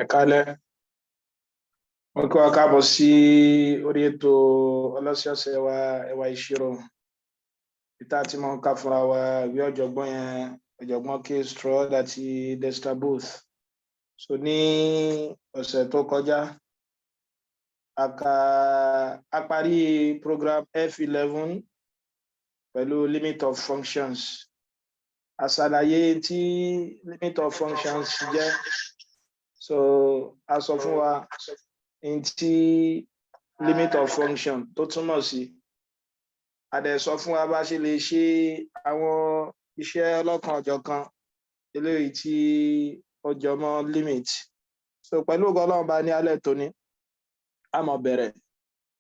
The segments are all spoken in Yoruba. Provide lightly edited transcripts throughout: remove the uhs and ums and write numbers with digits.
Ẹ káalẹ́. Mo kí wa káàbọ̀ sí orí ètò ọlọ́sẹ̀ọ̀sẹ̀ wa, Ẹwà Ìṣirò, ìta tí mo ń kà fúnra wa ìwé ọ̀jọ̀gbọ́n yẹn, ọ̀jọ̀gbọ́n K. Stroud àti Dexter Booth. So ní ọ̀sẹ̀ tó kọjá, a kà, a parí program F11 pẹ̀lú limit of functions. A ṣàlàyé tí limit of functions jẹ́. So a sọ fún wa n tí limit of function tó túmọ̀ sí. A dẹ̀ sọ fún wa bá ṣe lè ṣe àwọn iṣẹ́ ọlọ́kan-ò-jọ̀kan eléyìí tí ó jọ mọ́ limit. So pẹ̀lú ògo Ọlọ́run bá ní alẹ́ tòní, a máa bẹ̀rẹ̀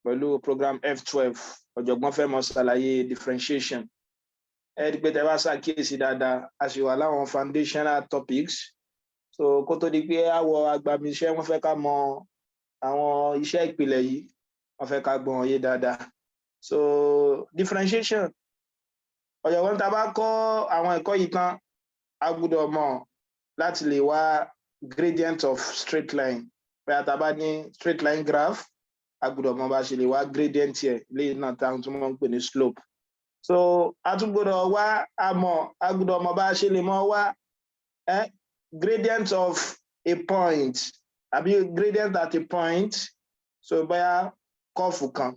pẹ̀lú program F12. Ọ̀jọ̀gbọ́n fẹ́ mọ̀ ṣàlàyé differentiation. Ẹ rí i pé tẹ́ bá ṣàkíyèsí dáadáa, a sì wà láwọn foundational topics. So kó tó di pé a wọ agbami iṣẹ́, wọ́n fẹ́ ká mọ àwọn iṣẹ́ ìpìlẹ̀ yìí, wọ́n fẹ́ ká gbọ́n yé dáadáa. So differentiation, ọ̀jọ̀gbọ́n, tá a bá kọ́ àwọn ẹ̀kọ́ yìí tán, a gbọ́dọ̀ mọ̀ láti lè wá gradient of straight line. Bóyá tá a bá ní straight line graph, a gbọ́dọ̀ mọ̀ bá ṣe lè wá gradient yẹ léyìí náà táwọn tó máa ń pè ní slope. So a tún gbọ́dọ̀ wá, a mọ̀, a gbọ́dọ̀ mọ̀ bá ṣe lè mọ̀ wá gradient of a point àbí gradient at a point. So bóyá curve kan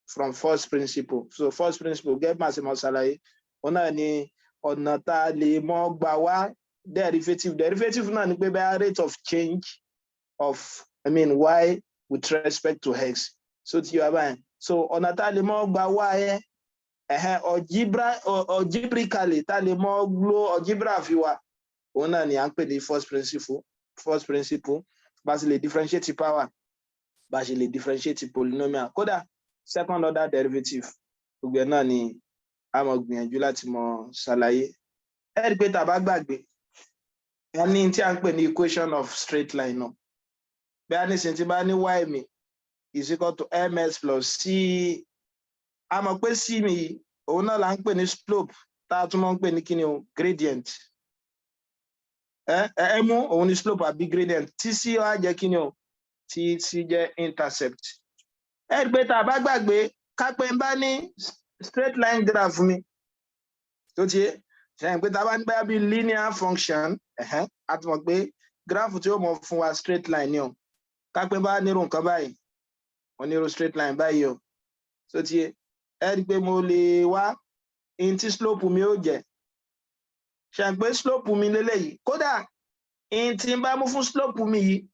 from first principle. So first principle, gẹ́gẹ́ bí màá ṣe mọ̀ ṣàlàyé, òun náà ni ọ̀nà tá a lè mọ̀ gbà wá derivative. Derivative náà ni pé bóyá rate of change of, I mean, y with respect to x. So ti yọ abáyẹn. So ọ̀nà tá a lè mọ̀ gbà wá yẹn ẹ̀hẹ́n algebra, algebraically, tá a lè mọ̀ lo algebra fi wá, òun náà ni à ń pè ní first principle. First principle, bá ṣe lè differentiate power, bá ṣe lè differentiate polynomial, kódà second order derivative, gbogbo ẹ̀ náà ni a mọ̀ gbìyànjú láti mọ̀ ṣàlàyé. Ẹ rí i pé tá a bá gbàgbé, wọn ní tí a ń pè ní equation of straight line náà. Bí a nísìnyí tí bá ní y mi is equal to mx plus c, a mọ̀ pé c mi yìí, òun náà là ń pè ní slope, tá a tún mọ̀ ń pè ní kíni o? Gradient. Ẹ ẹ mú òun ní slope àbí gradient, tí c wá jẹ́ kíni o? Tí c jẹ́ intercept. Ẹ rí i pé tá a bá gbàgbé, ká pé n bá ní straight line graph mi tó ti ṣe pé tá a bá ní báyà bí linear function, ẹ̀hẹ́n, a ti mọ̀ pé graph tí ó mọ̀ fún wa, straight line ni o. Ká pé bá nírú nǹkan báyìí, mo nírú straight line báyìí o. Tó ti ẹ rí i pé mo lè wá in tí slope mi ó jẹ́. Ṣe pé slope mi lélẹ́yìí, kódà in tí n bá mú fún slope mi yìí,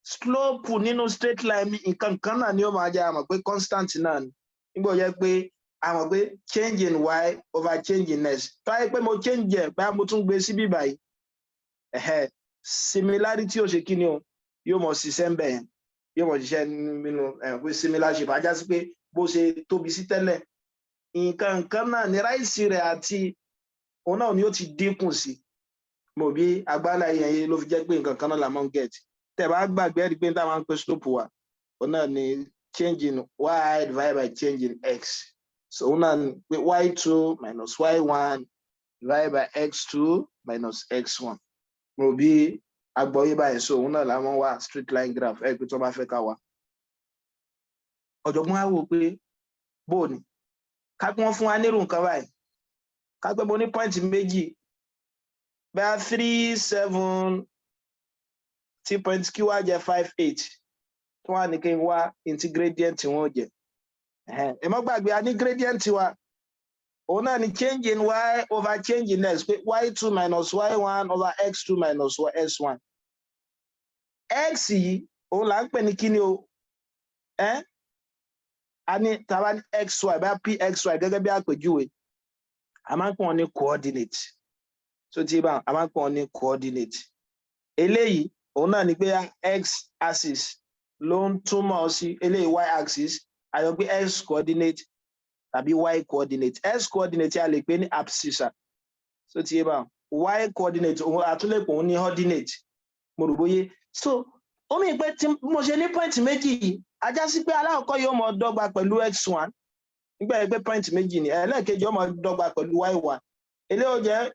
slope nínú straight line mi, nǹkan kan náà ni ó máa jẹ́. A mọ̀ pé constant náà ni. Nígbà ó jẹ́ pé a mọ̀ pé change in y over change in x, tó ayé pé mo change ẹ̀, báyà mo tún gbé síbí báyìí, ẹ̀hẹ́, similarity ó ṣe kí ni o? Yóò mọ̀ ṣiṣẹ́ ń bẹ̀ yẹn, yóò mọ̀ ṣiṣẹ́ nínú ẹ̀ pé similar shape, ajá sí pé bó ṣe tóbi sí tẹ́lẹ̀, nǹkan kan náà ní rise rẹ̀ àti òun náà ni ó ti dínkù sí. Mo bí agbára yẹn ló fi jẹ́ pé nǹkan kan náà la máa ń get. Tẹ́ bá gbàgbé, ẹ̀rí pé táwọn máa ń pè slope wa, òun náà ni change in y divided by change in x. So òun náà ni pé y2 minus y1 divided by x2 minus x1. Mo bí agbọ́yé báyìí. So òun náà la máa ń wá straight line graph. Ẹ̀ pé tó bá fẹ́ ká wá, ọ̀jọ̀gbọ́n á wò pé bóò ni ká pé wọ́n fún wa nírú nǹkan báyìí. Ká pé mo ní point méjì, bẹ́ẹ̀ 3 7, tí point q wá jẹ́ 5 8, tí wọ́n á ní kí n wá ntí gradient wọn jẹ́. Ẹ má gbàgbé, a ní gradient wa, òun náà ni change in y over change in x, pé y2 minus y1 over x2 minus x1. X yìí, òun là ń pè ní kíni o? Ẹ a ní tàbá ní xy, bá pxy gẹ́gẹ́ bí àpèjúwe, a máa ń pè wọ́n ní coordinate. So tí bá a máa ń pè wọ́n ní coordinate, eléyìí òun náà ni pé x axis ló ń túmọ̀ sí, eléyìí y axis. Àyọ pé x coordinate tàbí y coordinate. X coordinate, a lè pè ní abscissa. So tí bá y coordinate, òun àtúnlẹ̀pọ̀ òun ní ordinate. Mo rò bóyé. So ó mì pé tí mo ṣe ní point méjì yìí, ajá sí pé alákọ̀ọ́kọ́ yóò mọ dọ́gba pẹ̀lú x1, nígbà yẹn pé point méjì ni, ẹlẹ́ẹ̀kejì yóò mọ dọ́gba pẹ̀lú y1, eléyìí ó jẹ́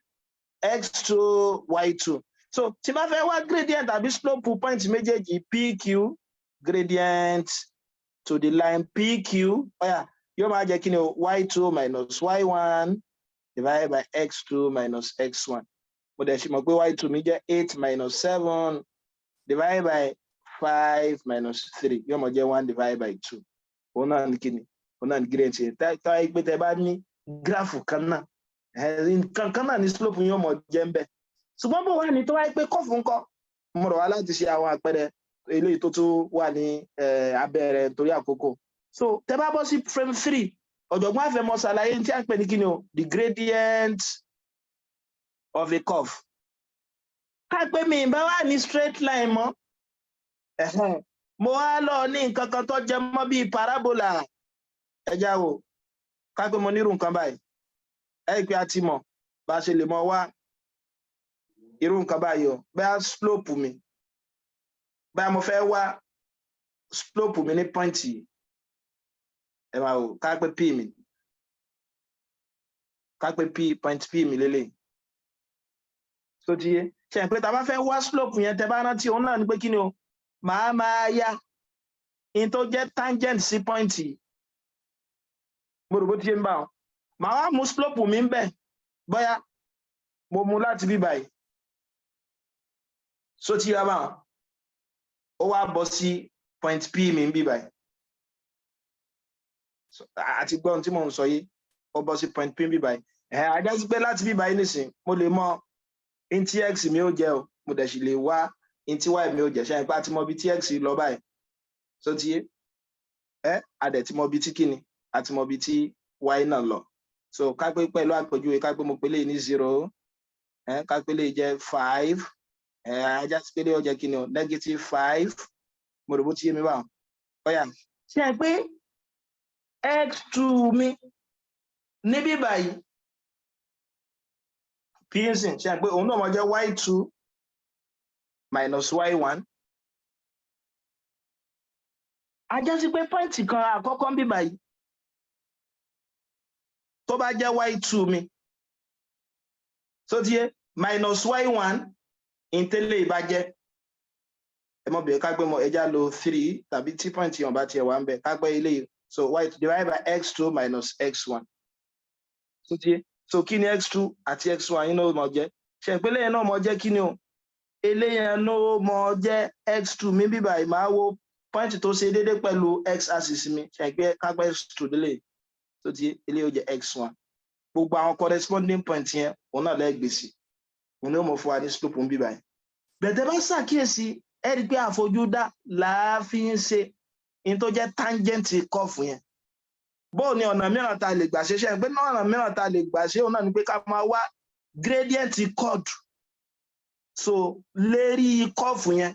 x2 y2. So tí bá fẹ́ wá gradient àbí slope point méjèèjì PQ, gradient to the line PQ, ó yá, yóò máa jẹ́ kí ni o? Y2 minus y1 divided by x2 minus x1. Mo dẹ̀ ṣe mọ̀ pé y2 mi jẹ́ 8 minus 7 divided by 5 minus 3, yóò máa jẹ́ 1 divided by 2. Òun náà ní kíni? Òun náà ní gradient yẹn. Táyé pé tẹ bá ní gráàfù kan náà, nǹkan kan náà ní slope yóò máa jẹ́ ń bẹ̀. Ṣùgbọ́n bó wà ní tó wáyé pé curve ńkọ́? Mo rọ̀ wá láti ṣe àwọn àpẹẹrẹ eléyìí tó tún wà ní abẹ́ rẹ̀ torí àkókò. So tẹ bá bọ́ sí frame 3, ọ̀jọ̀gbọ́n àfẹmọ́ ṣàlàyé tí a ń pè ní kíni o? The gradient of a curve. Ká pé mi ìbá wà ní straight line mọ́, mo wá lọ ní nǹkan kan tó jẹ mọ́ bíi parabola. Ẹ já wò, ká pé mo nírú nǹkan báyìí. Ẹ rí i pé a ti mọ̀ bá a ṣe lè mọ wá irú nǹkan báyìí o. Bẹ́ẹ̀ slope mi, báyà mo fẹ́ wá slope mi ní point yìí, ẹ máa wò, ká pé p mi, ká pé p, point p mi lélẹ̀ tó ti yé ṣe pé tá a bá fẹ́ wá slope yẹn, tẹ bá rántí, òun náà ni pé kí ni o? Màá máa ya in tó jẹ́ tangent sí point yìí. Mo rò bó ti yé ń bá wọn. Màá wá mú slope mi ń bẹ̀, bóyá mo mú láti bí báyìí, so ti yá báwọn, ó wá bọ́ sí point p mi ń bí báyìí. Àti gbọ́n tí mò ń sọ yìí, ó bọ́ sí point p ń bí báyìí. Ẹ̀ ajá sí pé láti bí báyìí nísìn, mo lè mọ in tí x mi ó jẹ́ o, mo dẹ̀ sì lè wá in tí y mi ó jẹ́. Ṣe àìpá tí mo bí tí x lọ báyìí, so ti yé ẹ, a dẹ̀ ti mọ bí tí kíni, a ti mọ bí tí y náà lọ. So ká pé pẹ̀lú àpèjúwe, ká pé mo pè léyìí ní 0, ẹ ká pé léyìí jẹ́ 5, ẹ ajá sí pé léyìí ó jẹ́ kíni o? Negative 5. Mo rò bó ti yé mi báwọn. Ó yá, ṣe é pé x2 mi níbí báyìí, p ń sìn, ṣe é pé òun náà máa jẹ́ y2 minus y1? Ajá sí pé point kan àkọ́kọ́ ń bí báyìí, tó bá jẹ́ y2 mi, tó ti yé, minus y1, ìtẹ́lẹ̀ ìbá jẹ́, ẹ mọ̀ bẹ̀rẹ̀, ká gbé mọ̀ ẹja lo 3 tàbí tí point yẹn bá tiẹ̀ wá ń bẹ̀, ká gbé ilé. So y divided by x2 minus x1, tó ti yé. So kí ni x2 àti x1 yín náà mọ̀ jẹ́? Ṣe ìpínlẹ̀ yẹn náà mọ̀ jẹ́ kí ni o? Eléyẹn náà mọ̀ jẹ́ x2 mi bíbà yìí. Máa wo point tó ṣe déédéé pẹ̀lú x axis mi. Ṣe ìpè kápẹ́ x2 délé, tó ti eléyìí ó jẹ́ x1. Gbogbo àwọn corresponding point yẹn, òun náà lẹ́gbèsì, òun ni ó mọ̀ fún wa ní slope ń bíbà yìí. Bẹ̀tẹ̀ bá ṣàkíyèsí, ẹ rí i pé àfojúdá làá fi ń ṣe in tó jẹ́ tangent curve yẹn. Bóò ni ọ̀nà mìíràn tá a lè gbà ṣe? Ṣe pé ọ̀nà mìíràn tá a lè gbà ṣe, òun náà ni pé ká máa wá gradient chord so lérí curve yẹn.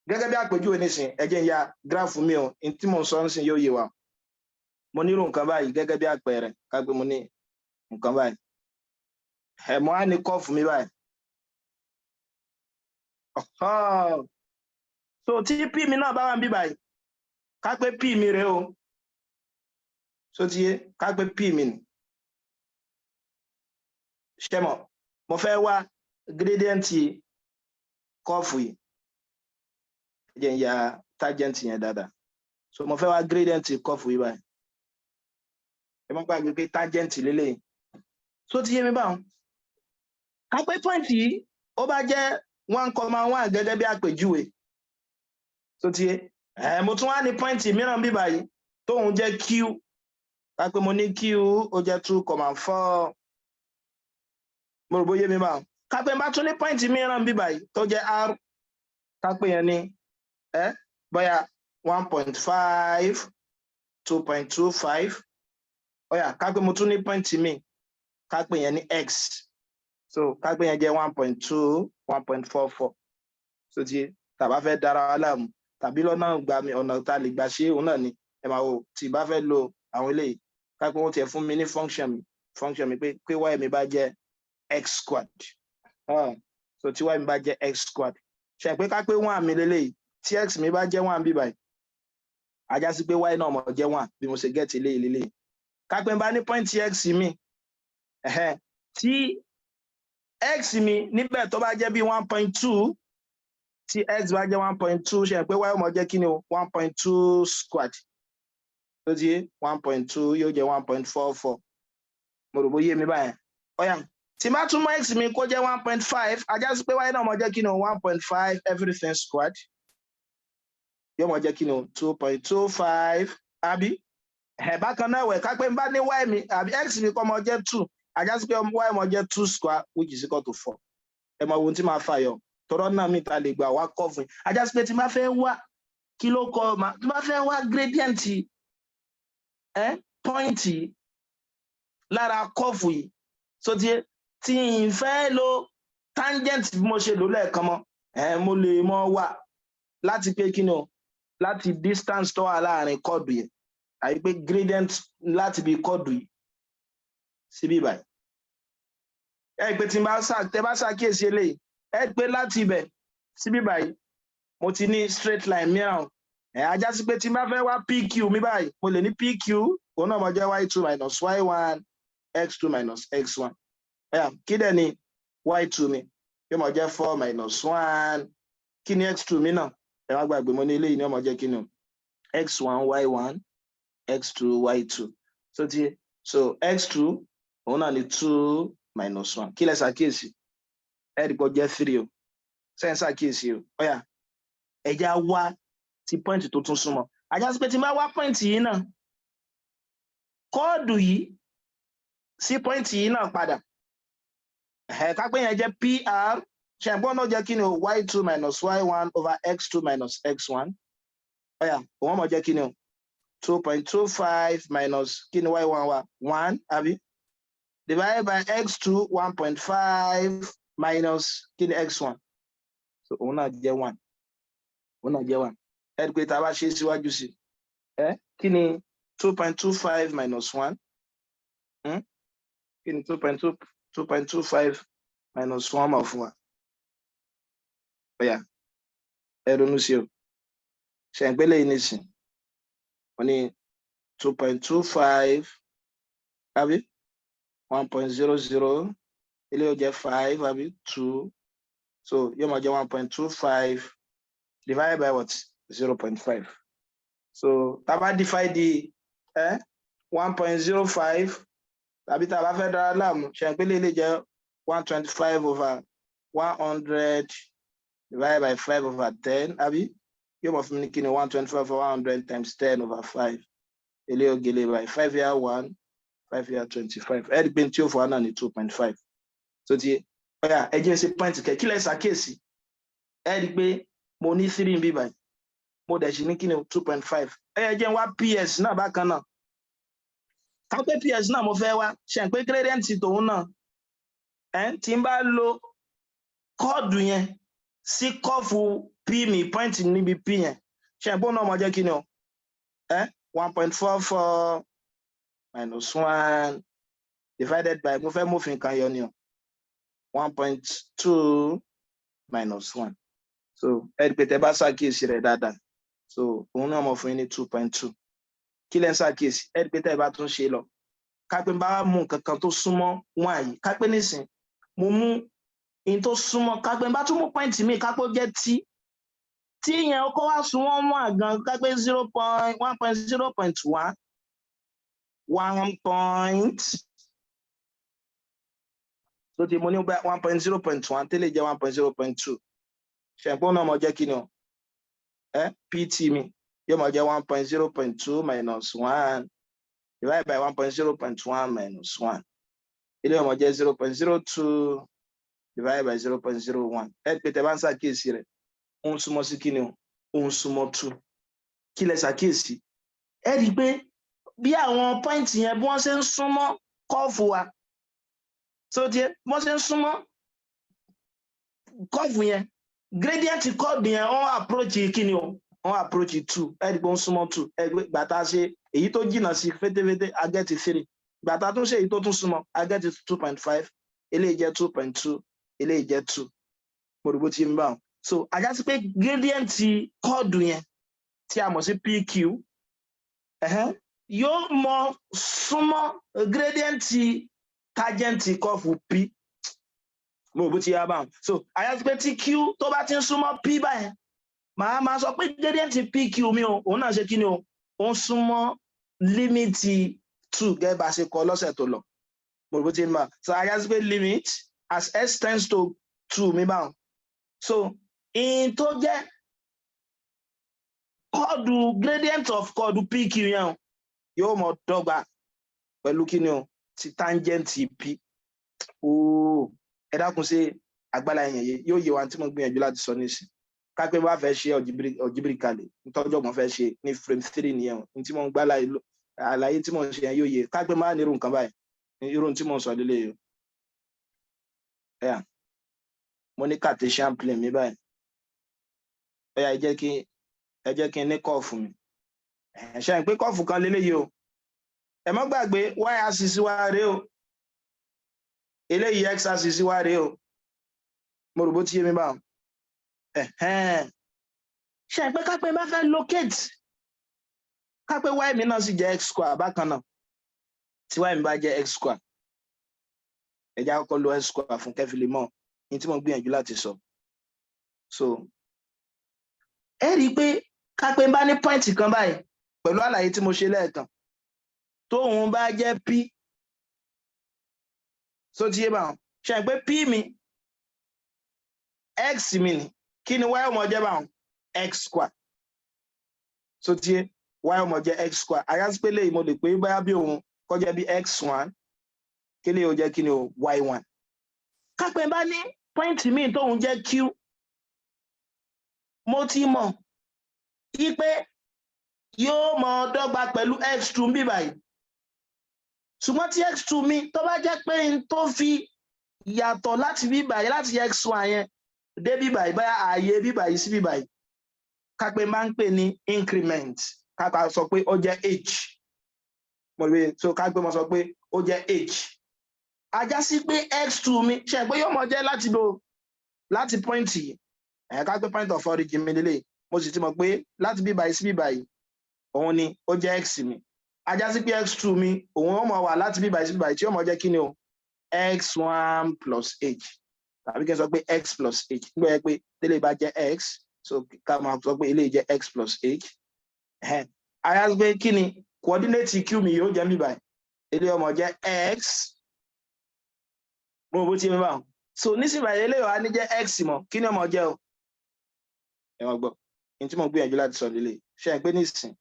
Gẹ́gẹ́ bí àpèjúwe nísìn, ẹ jẹ́ n ya gráàfù mi o. N tí mò ń sọ nísìn yóò yé wa. Mo nírò nǹkan báyìí gẹ́gẹ́ bí àpẹẹrẹ, ká pé mo ní nǹkan báyìí, ẹ̀ mo á ní curve mi báyìí. Ọ̀hán. So tí p mi náà bá wà níbí báyìí, ká pé p mi rèé o, so ti yé, ká pé p mi nì. Ṣé mọ̀, mo fẹ́ wá gradient curve yìí. Ẹ jẹ́ n ya tangent yẹn dáadáa. So mo fẹ́ wá gradient curve yìí báyìí. Ẹ má gbàgbé pé tangent lélẹ́yìí. So ti yé mi báwọn? Ká pé point yìí, ó bá jẹ́ 1,1 gẹ́gẹ́ bí àpèjúwe, tó ti yé ẹ. Mo tún wá ní point mìíràn bí báyìí tóun jẹ́ q. Ká pé mo ní q, ó jẹ́ 2,4. Mo rò bóyá mi báwọn. Ká pé n bá tún ní point mìíràn bí báyìí tó jẹ́ r, ká pé yẹn ní ẹ bóyá 1.5, 2.25. Ó yá, ká pé mo tún ní point mi, ká pé yẹn ní x. So ká pé yẹn jẹ́ 1.2, 1.44. So ti tàbá fẹ́ dára wa láàmú tàbí lọ́nà gbà mí, ọ̀nà tá a lè gbà ṣe, òun náà ni ẹ máa wò. Tí bá fẹ́ lo àwọn eléyìí, ká pé wọ́n tiẹ̀ fún mi ní function mi pé y mi bá jẹ́ x squared. So tí y mi bá jẹ́ x squared, ṣe pé ká pé one mi lélẹ́yìí, tí x mi bá jẹ́ 1 bí báyìí, ajá sí pé y náà mọ̀ jẹ́ 1 bí mo ṣe get eléyìí lélẹ́yìí. Ká pé n bá ní point x mi, tí X mi níbẹ̀ tó bá jẹ́ bí 1.2, tí x bá jẹ́ 1.2, ṣe pé y ó máa jẹ́ kí ni o? 1.2 squared tó ti 1.2 yóò jẹ́ 1.44. Mo rò bó yé mi báyẹn. Ó yá, tí bá tún mọ́ x mi kó jẹ́ 1.5, á já sí pé y náà máa jẹ́ kí ni o? 1.5 everything squared yóò máa jẹ́ kí ni o? 2.25, àbí? Ẹ̀ bákan náà wẹ̀, ká pé n bá ní y mi àbí x mi kó máa jẹ́ 2, á já sí pé y máa jẹ́ 2 square, which is equal to 4. Ẹ mọ ohun tí màá fà yọ tọrọ náà mi ta lè gbà wá kọ́ fún yín. Á já sí pé tí n bá fẹ́ wá kí ló kọ, tí n bá fẹ́ wá gradient ẹ point lára curve yìí, so tí n fẹ́ lo tangent bí mo ṣe lò lẹ́ẹ̀kan mọ́ ẹ, mo lè mọ wá láti pé kí ni o, láti distance tó wà láàrin chord yẹn, àyí pé gradient láti bí chord yìí síbí báyìí. Ẹ pé tí n bá tẹ bá ṣàkíyèsí eléyìí, ẹ pé láti ibẹ̀ síbí báyìí, mo ti ní straight line mìíràn. Ẹ á já sí pé tí n bá fẹ́ wá PQ mi báyìí, mo lè ní PQ òun náà mo jẹ́ y2 minus y1, x2 minus x1. Ẹ̀yà kí dẹ̀ ni y2 mi? Yóò máa jẹ́ 4 minus 1. Kí ni x2 mi náà? Ẹ má gbàgbé, mo ní eléyìí ní ó máa jẹ́ kí ni o? x1 y1, x2 y2. So ti so x2 òun náà ni 2 minus 1. Kí lẹ ṣàkíyèsí? Ẹ rí pé ó jẹ́ 3 o. Sẹ́yìn ṣàkíyèsí o. Ó yá, ẹ já wá ti point tó tún súnmọ́. Á já sí pé tí n bá wá point yìí náà, chord yìí sí point yìí náà padà, ẹ̀ ká pé yẹn jẹ́ PR, ṣẹ̀gbọ́n náà jẹ́ kí ni o? y2 minus y1 over x2 minus x1. Ó yá, òun máa jẹ́ kí ni o? 2.25 minus kí ni y1 wa? 1, àbí? Divided by x2, 1.5, minus kí ni x1? So òun náà jẹ́ 1, òun náà jẹ́ 1. Ẹ rí i pé tá a bá ṣe síwájú sí ẹ, kí ni 2.25 minus 1? Kí ni 2.25 minus 1 máa fún wa? Ó yá, ẹ ronú sí o. Ṣe ń gbélé yìí nísìn, wọ́n ní 2.25, àbí? 1.00, ilé yóò jẹ́ 5, àbí? 2, so yóò máa jẹ́ 1.25 divided by what? 0.5. So tá a bá divide di 1.05, tàbí tá a bá fẹ́ dára láàmú, ṣe ń pélé lè jẹ́ 125 over 100 divided by 5 over 10, àbí? Yóò máa fún mi ní kí ni? 125 over 100 times 10 over 5. Eléyìí ó gélé by 5 here, 1 5 here, 25. Ẹ rí i pé tí ó fọ náà ní 2.5. So ti ó yá, ẹ jẹ́ n ṣe point kẹ. Kí lẹ ṣàkíyèsí? Ẹ rí i pé mo ní 3 bí báyìí, mo dẹ̀ ṣì ní kí ni? 2.5. Ẹ jẹ́ n wá PS náà bákan náà. Ká pé PS náà mo fẹ́ wá, ṣe ń pé gradient tòun náà ẹ, tí n bá lo chord yẹn sí curve P mi, point níbi P yẹn, ṣe ń pé òun náà mo jẹ́ kí ni o? Ẹ 1.44 minus 1 divided by, mo fẹ́ mófin kan yọ ni o, 1.2 minus 1. So ẹ rí i pé tẹ bá ṣàkíyèsí rẹ̀ dáadáa, so òun náà mo fún yín ní 2.2. Kí lẹ́ ń ṣàkíyèsí? Ẹ rí i pé tẹ́ ẹ bá tún ṣe lọ, ká pé bá mú nǹkan kan tó súnmọ́ wọn yìí, ká pé nísìn mo mú in tó súnmọ́, ká pé bá tún mú point mi, ká pé ó jẹ́ tí tí yẹn kó wá súnmọ́ wọn gan, ká pé zero point one point zero point one one point tó ti mo ní 1.0.1, tẹ́lẹ̀ jẹ́ 1.0.2. Ṣẹ̀pọ́n náà mo jẹ́ kí ni o? Ẹ PT mi yóò máa jẹ́ 1.0.2 minus 1 divided by 1.0.1 minus 1. Ilé yóò máa jẹ́ 0.02 divided by 0.01. Ẹ pé tẹ bá ń ṣàkíyèsí rẹ̀, ó ń súnmọ́ sí kí ni o? Ó ń súnmọ́ 2. Kí lẹ ṣàkíyèsí? Ẹ rí i pé bí àwọn point yẹn, bí wọ́n ṣe ń súnmọ́ curve wa, so tiẹ̀ bí wọ́n ṣe ń súnmọ́ curve yẹn, gradient curve yẹn, wọ́n approach kí ni o? Wọ́n approach 2. Ẹ rí i pé ó ń súnmọ́ 2. Ẹ gbé gbàtà ṣe èyí tó jìnnà sí fétéfété, a get 3. Gbàtà tún ṣe èyí tó tún súnmọ́, a get 2.5. Eléyìí jẹ́ 2.2, eléyìí jẹ́ 2. Mo rò bó ti ń bá wọn. So á já sí pé gradient chord yẹn tí a mọ̀ sí PQ yóò mọ súnmọ́ gradient tangent curve P. Mo bó ti yá báwọn. So á já sí pé tí Q tó bá ti ń súnmọ́ P báyẹn, màá máa sọ pé gradient PQ mi o, òun náà ṣe kí ni o? Ó ń súnmọ́ limit two, gẹ́gẹ́ bá a ṣe kọ lọ́sẹ̀ tó lọ. Mo rò bó ti ń bá. So á já sí pé limit as x tends to two mi báwọn, so in tó jẹ́ chord, gradient of chord PQ yẹn o, yóò mọ dọ́gba pẹ̀lú kí ni o? Ti tangent P. Ooo, ẹ dákun, sí agbára yẹn yé? Yóò yé wa tí mo gbìyànjú láti sọ nísìn. Kápẹ́ bá fẹ́ ṣe algebraically, ntọ́jọ́gbọ́n fẹ́ ṣe ní frame three nìyẹn o. Ní tí mo ń gbá àlàyé tí mo ń ṣe yẹn yóò yé. Kápẹ́ máa ní irú nǹkan báyìí, irú tí mo ń sọ lélẹ̀ yìí o. Ẹ̀yà, mo ní Cartesian plane mi báyìí. Ẹ̀yà, ẹ jẹ́ kí n ní curve mi. Ẹ̀ ṣe pé curve kan lélẹ̀ yìí o. Ẹ má gbàgbé, y axis wa rèé o, eléyìí x axis wa rèé o. Mo rò bó ti yé mi báwọn. Ṣe pé kápẹ́ bá fẹ́ locate, kápẹ́ y mi náà sì jẹ́ x square bákan náà, tí y mi bá jẹ́ x square, ẹ jẹ́ àkọ́kọ́ lo x square fún kẹfìlì mọ́ ní tí mo gbìyànjú láti sọ. So ẹ rí i pé kápẹ́ bá ní point kan báyìí, pẹ̀lú àlàyé tí mo ṣe lẹ́ẹ̀kan, tóun bá jẹ́ p, so ti yé báwọn. Ṣe pé p mi, x mi ni, kí ni y ó máa jẹ́ báwọn? X square. So ti yé, y ó máa jẹ́ x square. Á já sí pé léyìí, mo lè pé báyà bí òun kó jẹ́ bí x1, kí lè ó jẹ́ kí ni o? Y1. Kápẹ́ bá ní point míì tóun jẹ́ q, mo ti mọ̀ pé yóò mọ dọ́gba pẹ̀lú x2 bí báyìí. Ṣùgbọ́n tí x2 mi tó bá jẹ́ pé n tó fi yàtọ̀ láti bí báyìí, láti x1 yẹn dé bí báyìí, báyà ààyè bí báyìí sí bí báyìí, kápẹ́ máa ń pè ní increment, kápẹ́ sọ pé ó jẹ́ h. Mo rí so kápẹ́ mo sọ pé ó jẹ́ h, á já sí pé x2 mi, ṣe pé yóò mọ jẹ́ láti lo láti point yìí, ẹ̀ kápẹ́ point of origin mi lélẹ̀, mo sì ti mọ̀ pé láti bí báyìí sí bí báyìí, òun ni ó jẹ́ x mi. Á já sí pé x2 mi, òun ó mọ wà láti bí báyìí sí bí báyìí, tí ó mọ jẹ́ kí ni o? X1 plus h, tàbí kí n sọ pé x plus h. Nígbà yẹn pé tẹ́lẹ̀ bá jẹ́ x, so ká máa sọ pé eléyìí jẹ́ x plus h. Á já sí pé kí ni coordinate q mi yóò jẹ́ bí báyìí? Eléyìí ó máa jẹ́ x. Mo bó ti mi báwọn. So nísìnyí báyìí, eléyìí wà ní jẹ́ x mọ́, kí ni ó máa jẹ́ o? Ẹ wọ́n gbọ́ ní tí mo gbìyànjú láti sọ nílé. Ṣe é pé nísìn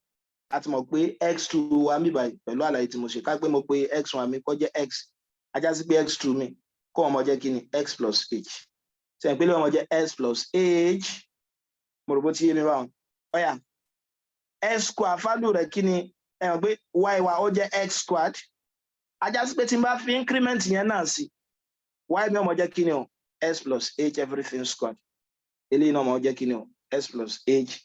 a ti mọ̀ pé x2 wa mi báyìí, pẹ̀lú àlàyé tí mo ṣe, ká pé mo pé x1 mi kó jẹ́ x, á já sí pé x2 mi kó ó máa jẹ́ kí ni? X plus h. Ṣe é pé lè ó máa jẹ́ x plus h? Mo rò bó ti yé mi báwọn. Ọ̀yà, x square value rẹ̀ kí ni? Ẹ mọ̀ pé y wa, ó jẹ́ x squared. Á já sí pé tí n bá fi increment yẹn náà sí, y mi ó máa jẹ́ kí ni o? X plus h everything squared. Eléyìí náà máa jẹ́ kí ni o? X plus h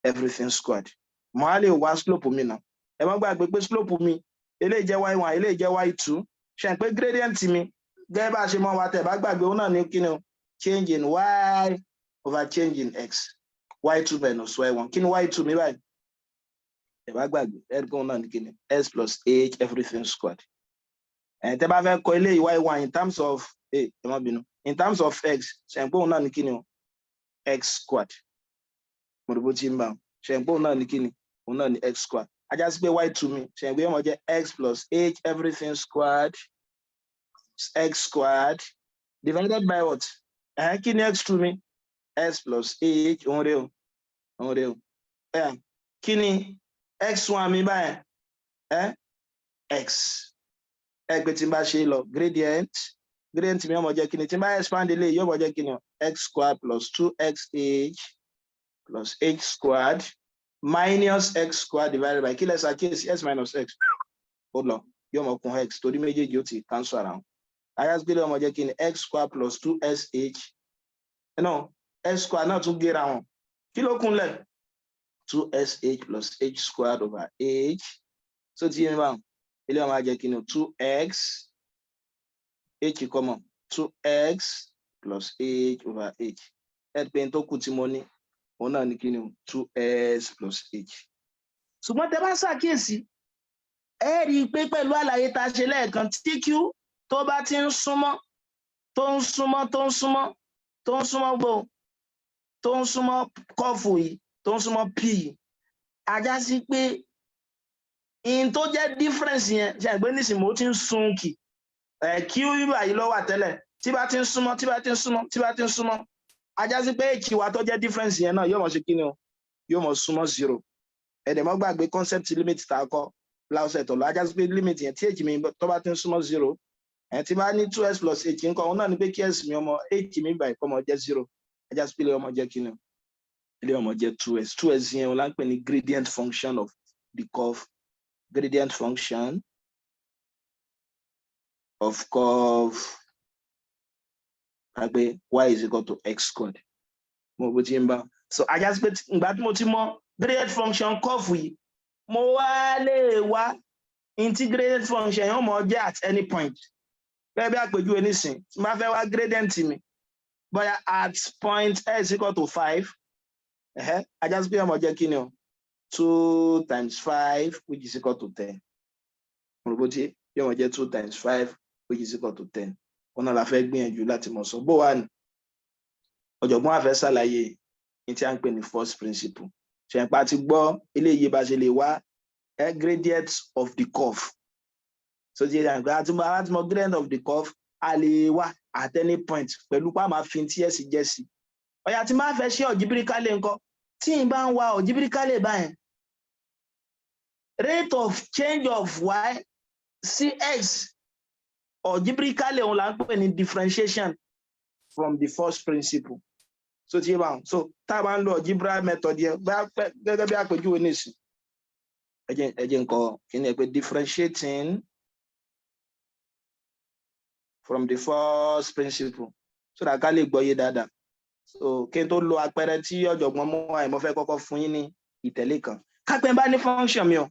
everything squared. Mo á lè wá slope mi náà. Ẹ má gbàgbé pé slope mi, eléyìí jẹ́ y1, eléyìí jẹ́ y2. Ṣe pé gradient mi, gẹ́gẹ́ bá a ṣe mọ̀ wá, tẹ̀ bá gbàgbé, òun náà ní kí ni o? Change in y over change in x, y2 minus y1. Kí ni y2 mi báyìí? Ẹ bá gbàgbé, ẹ rí pé òun náà ní kí ni? X plus h everything squared. Ẹ tẹ́ bá fẹ́ kọ eléyìí y1 in terms of a, ẹ má bínú, in terms of x, ṣe pé òun náà ní kí ni o? X squared. Mo rò bó ti ń bá ṣe pé òun náà ní kí ni? Òun náà ní x squared. Á já sí pé y2 mi, ṣe pé yóò máa jẹ́ x plus h everything squared, x squared divided by what? Ẹ̀hẹ́n, kí ni x2 mi? X plus h. Òun rèé o, òun rèé o. Ẹ̀ kí ni x1 mi báyẹn? Ẹ̀ x. Ẹ pé tí n bá ṣe lọ, gradient mi yóò máa jẹ́ kí ni? Tí n bá expand eléyìí, yóò máa jẹ́ kí ni o? X squared plus two x h plus h squared minus x squared divided by, kí lẹ ṣàkíyèsí? X minus x, ó lọ, yóò máa kún x, torí méjèèjì ó ti cancel ara wọn. Ayásígbélé ó máa jẹ́ kí ni? X squared plus two sh, no, x squared náà tún gé ra wọn. Kí ló kúnlẹ̀? Two sh plus h squared over h. So ti yé mi báwọn. Ilé ó máa jẹ́ kí ni? Two x h common, two x plus h over h. Ẹ pé n tó kù tí mo ní, òun náà ní kí ni? Two x plus h. Ṣùgbọ́n tẹ bá ṣàkíyèsí, ẹ rí i pé pẹ̀lú àlàyé tá a ṣe lẹ́ẹ̀kan, tí q tó bá ti ń súnmọ́ Tó ń súnmọ́, tó ń súnmọ́, tó ń súnmọ́ gbò, tó ń súnmọ́ curve yìí, tó ń súnmọ́ p yìí, a já sí pé in tó jẹ́ difference yẹn, ṣe àgbẹ̀ nísìnyí mo ti ń sún kì ẹ̀ kí bíbà yìí ló wà tẹ́lẹ̀. Tí bá ti ń súnmọ́, tí bá ti ń súnmọ́, tí bá ti ń súnmọ́, a já sí pé h wa tó jẹ́ difference yẹn náà yóò mọ̀ ṣe kí ni o? Yóò mọ̀ súnmọ́ zero. Ẹ dẹ̀ mọ́ gbàgbé concept limit tá a kọ́ láwùsẹ̀ tó lọ. A já sí pé limit yẹn, tí h mi tó bá ti ń súnmọ́ zero, ẹ̀ tí bá ní two x plus h ńkọ́? Òun náà ni pé kí x mi ọmọ h mi báyìí kọ́ mọ jẹ́ zero. A já sí pé ilé ọmọ jẹ́ kí ni o? Ilé ọmọ jẹ́ two x. Two x yẹn, òun là ń pè ní gradient function of the curve, gradient function of curve pé y is equal to x squared. Mo bó ti ń bá. So a já sí pé ìgbà tí mo ti mọ gradient function curve yìí, mo wá lè wá integrated function yóò mọ jẹ́ at any point. Gẹ́gẹ́ bí àpèjúwe nísìn, tí n bá fẹ́ wá gradient mi bóyá at point x equal to five, a já sí pé ó máa jẹ́ kí ni o? Two times five, which is equal to 10. Mo rò bó ti yóò mọ jẹ́ two times five, which is equal to 10. Wọn náà la fẹ́ gbìyànjú láti mọ̀ sọ bó wà ní. Ọ̀jọ̀gbọ́n àfẹ́ ṣàlàyé ní tí a ń pè ní first principle. Ṣẹ̀ǹpá ti gbọ́ eléyìí, bá ṣe lè wá gradient of the curve. So ti yẹ àgbà àti mọ gradient of the curve, a lè wá at any point pẹ̀lú pé a máa fi tí ẹ̀ sì jẹ́ sí. Ọ̀yà, tí máa fẹ́ ṣe algebraically ńkọ́? Tí n bá ń wá algebraically báyẹn, rate of change of y sí x algebraically, òun là ń pè ní differentiation from the first principle. So ti yé báwọn. So tá a bá ń lo algebra method yẹn, gẹ́gẹ́ bí àpèjúwe nísìn, ẹ jẹ́ nǹkan kí ni ẹ pé differentiating from the first principle, so that ká lè gbọ́ yé dáadáa. So kí n tó lo àpẹẹrẹ tí ọ̀jọ̀gbọ́n mú wá, mo fẹ́ kọ́kọ́ fún yín ní ìtẹ̀lé kan. Kápẹ́ bá ní function mi o,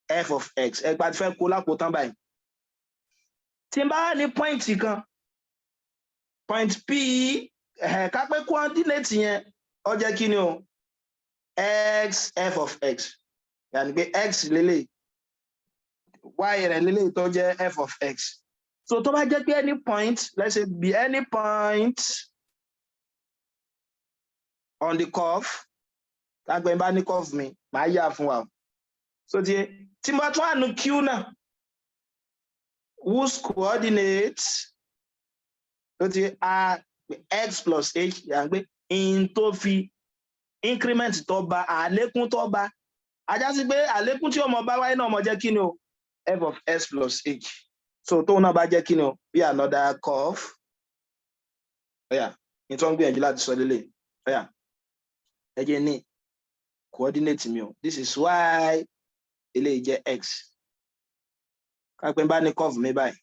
f of x, ẹ gba ti fẹ́ kó lákòótán báyìí. Tí n bá ní point kan, point p, kápẹ́ coordinate yẹn ó jẹ́ kí ni o? X f of x, yàní pé x lélẹ̀, y rẹ̀ lélẹ̀ tó jẹ́ f of x. So tó bá jẹ́ pé any point, let's say be any point on the curve, tágbẹ́ bá ní curve mi, màá yà fún wa o. So tí mo bá tún àánú q náà, whose coordinates tó ti a x plus h, yà ń pé in tó fi increment tó bá, àlékún tó bá, a já sí pé àlékún tí ọmọ bá wáyé náà mọ jẹ́ kí ni o? F of s plus h. So tóun náà bá jẹ́ kí ni o? Bí another curve. Ọ̀yà, ní tí wọ́n ń gbìyànjú láti sọ lélẹ̀. Ọ̀yà, ẹ jẹ́ ní coordinate mi o, this is y, eléyìí jẹ́ x. Kápẹ́ bá ní curve mi báyìí,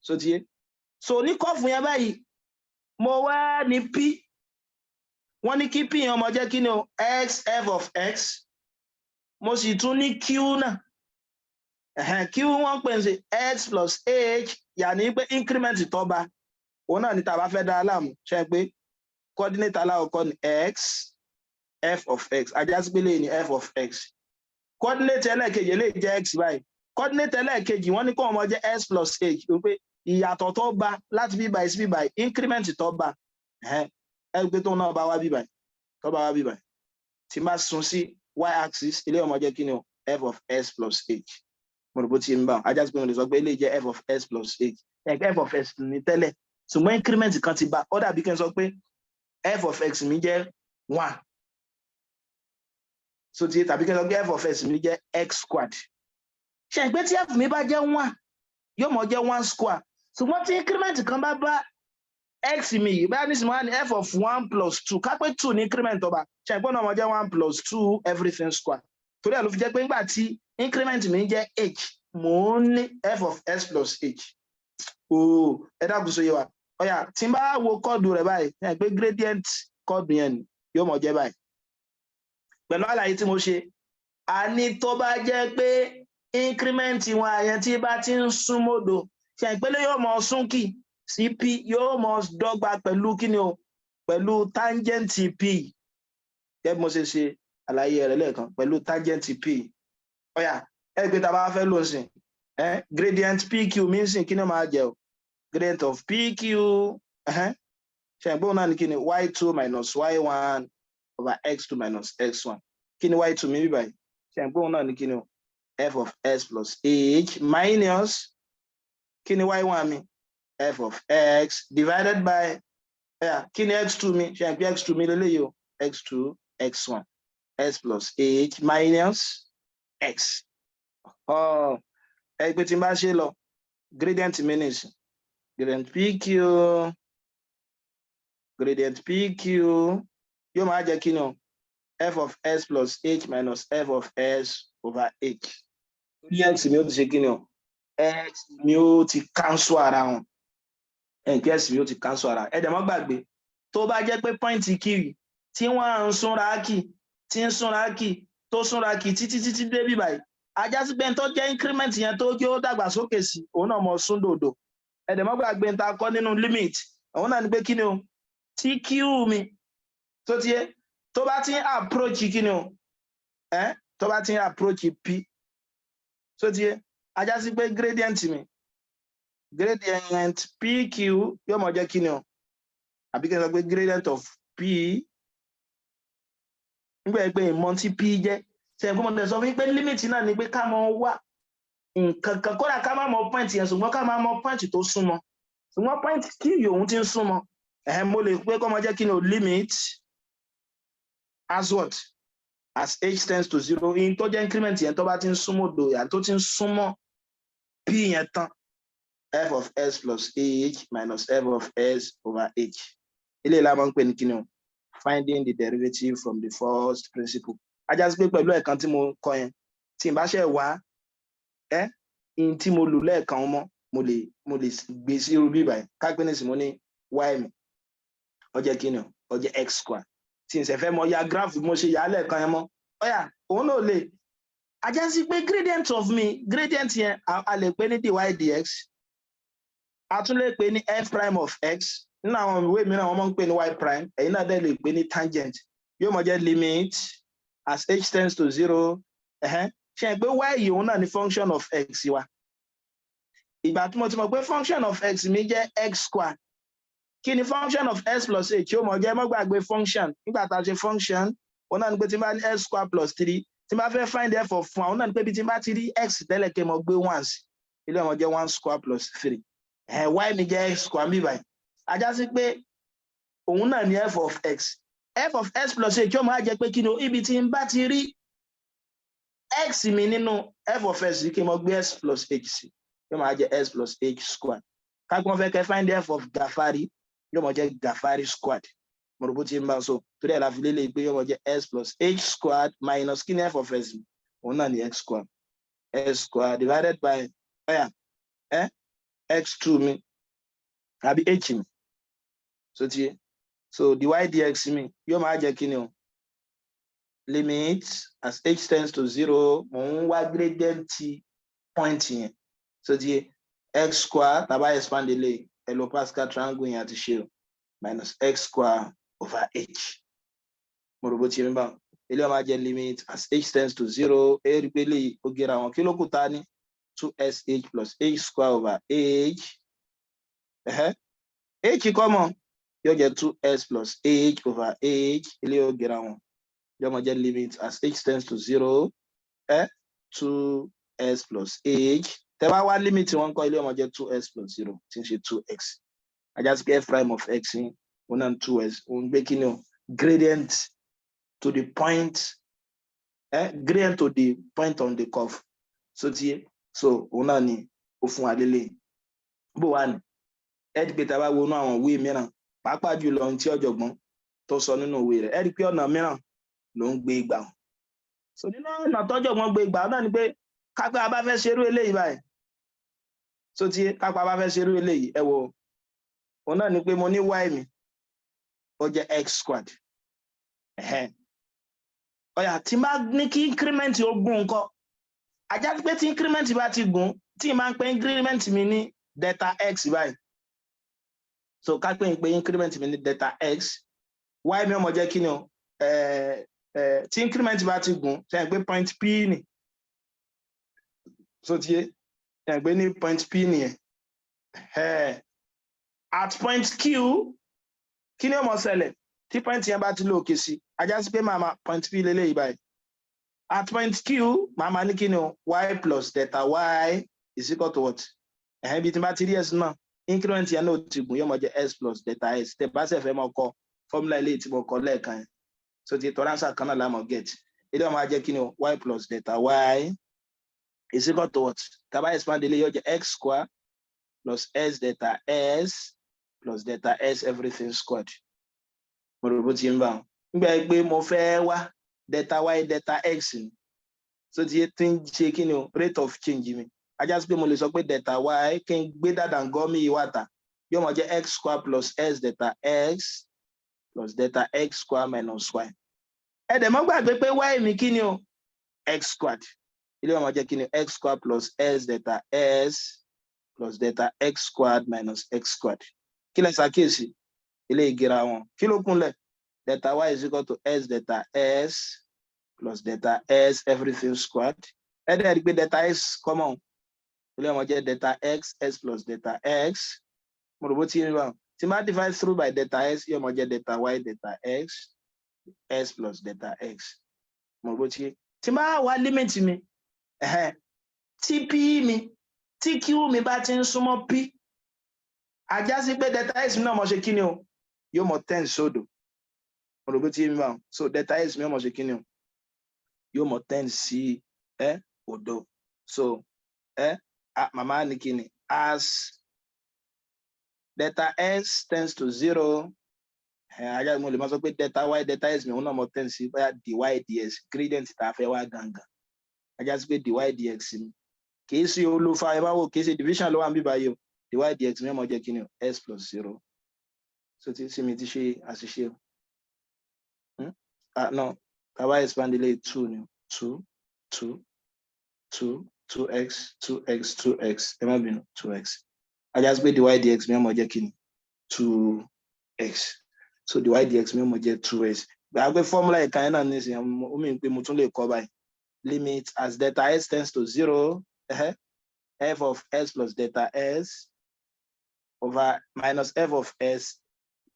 so ti yé. So ní curve yẹn báyìí, mo wá ní p, wọ́n ní kí p yẹn ọmọ jẹ́ kí ni o? X f of x. Mo sì tún ní q náà. Q wọ́n pè ní x plus h, yàní pé increment tó bá òun náà ní tá a bá fẹ́ dá láàmú. Ṣe pé coordinate alákọ̀ọ́kọ́ ní x f of x, a já sí pé lè ní f of x. Coordinate ẹlẹ́ẹ̀kejì lè jẹ́ x báyìí. Coordinate ẹlẹ́ẹ̀kejì, wọ́n ní kó wọn jẹ́ s plus h, wípé ìyàtọ̀ tó bá láti bí báyìí sí bí báyìí, increment tó bá ẹ gbé tóun náà bá wá bí báyìí, tó bá wá bí báyìí, tí n bá sun sí y axis, ilé ọmọ jẹ́ kí ni o? F of s plus h. Mo rò bó ti ń bá. A já sí pé mo lè sọ pé eléyìí jẹ́ f of s plus h. F of s ní tẹ́lẹ̀, ṣùgbọ́n increment kan ti bá. Ó dàbí kí n sọ pé f of x mi jẹ́ one, so ti tàbí kí n sọ pé f of x mi jẹ́ x squared. Ṣe pé tí f mi bá jẹ́ one, yóò mọ̀ jẹ́ one square. Ṣùgbọ́n tí increment kan bá bá x mi yìí, báyà nísìnyí, wọ́n á ní f of one plus two, ká pé two ní increment ọba, ṣe pé náà mọ̀ jẹ́ one plus two, everything square. Torí ẹ̀ ló fi jẹ́ pé nígbà tí increment mi jẹ́ h, mò ń ní f of s plus h. Ooo, ẹ dákun, sóye wa? Ọ̀yà, tí n bá wo chord rẹ̀ báyìí, ẹ pé gradient chord yẹn ni yóò mọ̀ jẹ́ báyìí. Pẹ̀lú àlàyé tí mo ṣe, a ní tó bá jẹ́ pé increment wọn àyẹn tí bá ti ń sún mọ́dọ̀, ṣe ìpele yóò mọ súnkì sí p, yóò mọ dọ́gba pẹ̀lú kíni o? Pẹ̀lú tangent p, gẹ́gẹ́ bí mo ṣe ṣe àlàyé rẹ̀ lẹ́ẹ̀kan, pẹ̀lú tangent p. Ọ̀yà, ẹ pé tá a bá fẹ́ lò ń sìn gradient pq mi ń sìn, kí ni ó máa jẹ́ o? Gradient of PQ, ṣe é gbóhùn náà ní kí ni? Y2 minus y1 over x2 minus x1. Kí ni y2 mi bí báyìí? Ṣe é gbóhùn náà ní kí ni o? F of x plus h minus, kí ni y1 mi? F of x divided by, yeah, kí ni x2 mi? Ṣe é pé x2 mi lélẹ́yìí o? X2 x1, x plus h minus x. Ẹ pé tí n bá ṣe lọ, gradient mi nìsín, gradient PQ, gradient PQ yóò máa jẹ́ kí ni o? F of x plus h minus f of x over h. Torí x mi ó ti ṣe kí ni o? X mi ó ti cancel ara wọn. Ẹ̀ x mi ó ti cancel ara. Ẹ dẹ̀ mọ́ gbàgbé, tó bá jẹ́ pé point Q tí wọ́n ń súnra kì, tí ń súnra kì, tó súnra kì títí títí dé bí báyìí, á já sí pé tó jẹ́ increment yẹn tó jẹ́ ó dàgbà sókè sí, òun náà mọ̀ sún dòdò. Ẹ dẹ̀ mọ́ gbàgbé ń ta kọ́ nínú limit, òun náà ni pé kí ni o? Tí Q mi tó ti yé, tó bá ti ń approach kí ni o? Ẹ tó bá ti ń approach P, tó ti yé, á já sí pé gradient mi, gradient PQ yóò mọ̀ jẹ́ kí ni o? Àbí kí n sọ pé gradient of P, nígbà yẹn pé ìmọ̀ tí P jẹ́, ṣe é pé mo tẹ̀ sọ fún yín pé limit náà ni pé ká mọ wá nǹkan kan, kódà ká má mọ point yẹn, ṣùgbọ́n ká má mọ point tó súnmọ́. Ṣùgbọ́n point Q òun ti ń súnmọ́ ẹ̀hẹ́n, mo lè pé kó máa jẹ́ kí ni o? Limit as what? As h tends to zero, in tó jẹ́ increment yẹn, tó bá ti ń súnmọ́ òdo yà, tó ti ń súnmọ́ p yẹn tán, f of x plus h minus f of x over h. Eléyìí la máa ń pè ní kí ni o? Finding the derivative from the first principle. Á já sí pé pẹ̀lú ẹ̀kan tí mo kọ yẹn, tí n bá ṣe wá ẹ́ in tí mo lò lẹ́ẹ̀kan mọ́, mo lè gbé sí irú bíbáyìí. Kápẹ́ ní sì mo ní y mi, ó jẹ́ kí ni o? Ó jẹ́ x square. Tí n sì fẹ́ mọ ya graph mo ṣe yà á lẹ́ẹ̀kan yẹn mọ́, ọ̀yà òun náà lè. Á já sí pé gradient of mi, gradient yẹn, a lè pè ní dy dx, a tún lè pè ní f prime of x. Nínú àwọn ìwé mìíràn, wọ́n máa ń pè ní y prime. Ẹ̀yin náà dẹ̀ lè pè ní tangent. Yóò mọ jẹ́ limit as h tends to zero. Ṣe é pé y yìí, òun náà ní function of x wa? Ìgbà tí mo ti mọ̀ pé function of x mi jẹ́ x square, kí ni function of x plus h yóò mọ̀ jẹ́? Mọ́ gbàgbé function. Nígbà tá a ṣe function, òun náà ní pé tí n bá ní x square plus three, tí n bá fẹ́ find f of one, òun náà ní pé bí tí n bá ti rí x tẹ́lẹ̀, kí n mọ̀ gbé one sí ilé, ọmọ jẹ́ one square plus three. Ẹ̀ y mi jẹ́ x square mi báyìí. Á já sí pé òun náà ní f of x, f of x plus h yóò máa jẹ́ pé kí ni o? Ibi tí n bá ti rí x mi nínú f of x, kí n mọ̀ gbé x plus h sí, yóò máa jẹ́ x plus h square. Kápẹ́ fẹ́ kẹ́ find f of Gafari, yóò máa jẹ́ Gafari squared. Mo rò bó ti ń bá so torí ẹ̀ la fi lélẹ̀ pé yóò máa jẹ́ x plus h squared minus, kí ni f of x? Òun náà ní x square, x square divided by, ọ̀yà ẹ x2 mi àbí h mi. So ti so dy dx mi yóò máa jẹ́ kí ni o? Limit as h tends to zero, mò ń wá gradient point yẹn. So ti x square, tàbá expand eléyìí, ẹ lo Pascal triangle yẹn àti ṣe o, minus x square over h. Mo rò bó ti rí báwọn. Eléyìí máa jẹ́ limit as h tends to zero. Ẹ rí pé eléyìí ó gera wọn. Kí ló kù? Ta ní two sh plus h square over h. H common, yóò jẹ́ two s plus h over h. Eléyìí ó gera wọn, yóò máa jẹ́ limit as h tends to zero, two s plus h. Tẹ́ bá wá limit wọn kọ́, eléyìí máa jẹ́ two s plus zero, tí ń ṣe two x. Á já sí pé f prime of x ní one and two s, òun gbé kí ni o? Gradient to the point, gradient to the point on the curve. So ti so òun náà ni ó fún wa lélẹ̀. Bó wà ní ẹ di pé tá a bá wo inú àwọn ìwé mìíràn, pàápàá jùlọ ohun tí ọ̀jọ̀gbọ́n tó sọ nínú ìwé rẹ̀, ẹ rí i pé ọ̀nà mìíràn ló ń gbé gbà. So nínú ọ̀nà tọ́jọ̀gbọ́n gbé gbà náà ni pé kápẹ́ a bá fẹ́ ṣerú eléyìí báyìí. So ti kápẹ́ a bá fẹ́ ṣerú eléyìí, ẹ wo, òun náà ni pé mo ní y mi, ó jẹ́ x squared. Ọ̀yà, tí n bá ní kí increment ó gùn ńkọ́? Á já pé tí increment bá ti gùn, tí n máa ń pè increment mi ní delta x báyìí. So ká pé ń pè increment mi ní delta x, y mi ó máa jẹ́ kí ni o? Tí increment bá ti gùn, ṣe é pé point p ni? So ti yé, ṣe é pé ní point p nìyẹn? At point Q, kí ni ó mọ̀ ṣẹlẹ̀ tí point yẹn bá ti lọ òkè sí? Á já sí pé màá máa point P lélẹ́yìí báyìí. At point Q, màá máa ní kí ni o? Y plus delta y is equal to what? Ẹ̀hẹ́n, ibi tí n bá ti rí s náà, increment yẹn náà ti gùn, yóò mọ jẹ́ s plus delta s. Tẹ bá sì fẹ́ mọ kọ formula eléyìí tí mo kọ lẹ́ẹ̀kan yẹn, so ti tọ́ra answer kan náà la mọ̀ get. Eléyìí wọ́n máa jẹ́ kí ni o? Y plus delta y is equal to what? Tá bá expand eléyìí, yóò jẹ́ x square plus s delta s plus delta s, everything squared. Mo rò bó ti ń bá wọn nígbà pé mo fẹ́ wá delta y delta x ni. So ti tí ń ṣe kí ni o? Rate of change mi. Á já sí pé mo lè sọ pé delta y, kí n gbé dàdàngọ́ mi yìí wá ta, yóò máa jẹ́ x square plus s delta x plus delta x square minus y. Ẹ dẹ̀ mọ́ gbàgbé pé y mi, kí ni o? X squared. Eléyìí ó máa jẹ́ kí ni? X square plus s delta s plus delta x squared minus x squared. Kí lẹ ṣàkíyèsí? Eléyìí gera wọn. Kí ló kúnlẹ̀? Delta y is equal to s delta s plus delta s, everything squared. Ẹ dẹ̀ rí pé delta s common. Eléyìí ó máa jẹ́ delta x s plus delta x. Mo rò bó ti ń bá tí máa divide through by delta s, yóò máa jẹ́ delta y delta x s plus delta x. Mo rò bó ti tí máa wá limit mi, tí p mi, tí q mi bá ti ń súnmọ́ p, á já sí pé delta s mi náà mọ̀ ṣe kí ni o? Yóò mọ̀ tend sódò. Mo rò bó ti ń bá wọn. So delta s mi yóò mọ̀ ṣe kí ni o? Yóò mọ̀ tend sí ẹ òdo. So ẹ màmá ní kí ni? As delta s tends to zero, ẹ ajá mo lè máa sọ pé delta y delta s mi, òun náà mọ̀ tend sí bóyá dy dx, gradient tá a fẹ́ wá gangan. Á já sí pé dy dx mi, kì í ṣe olùfà, ẹ bá wò, kì í ṣe division ló wà níbí báyìí o. Dy dx mi ó máa jẹ́ kí ni o? S plus zero. So tí sí mi ti ṣe àṣìṣe o. Ah, no, tá bá expand eléyìí, two ni, two two two two x two x two x. Ẹ má bínú, two x. Á já sí pé dy dx mi ó máa jẹ́ kí ni? Two x. So dy dx mi ó máa jẹ́ two x. Gbà pé formula ìka yẹn náà nísìnyí, ó mì pé mo tún lè kọ báyìí: limit as delta s tends to zero, f of s plus delta s over minus f of s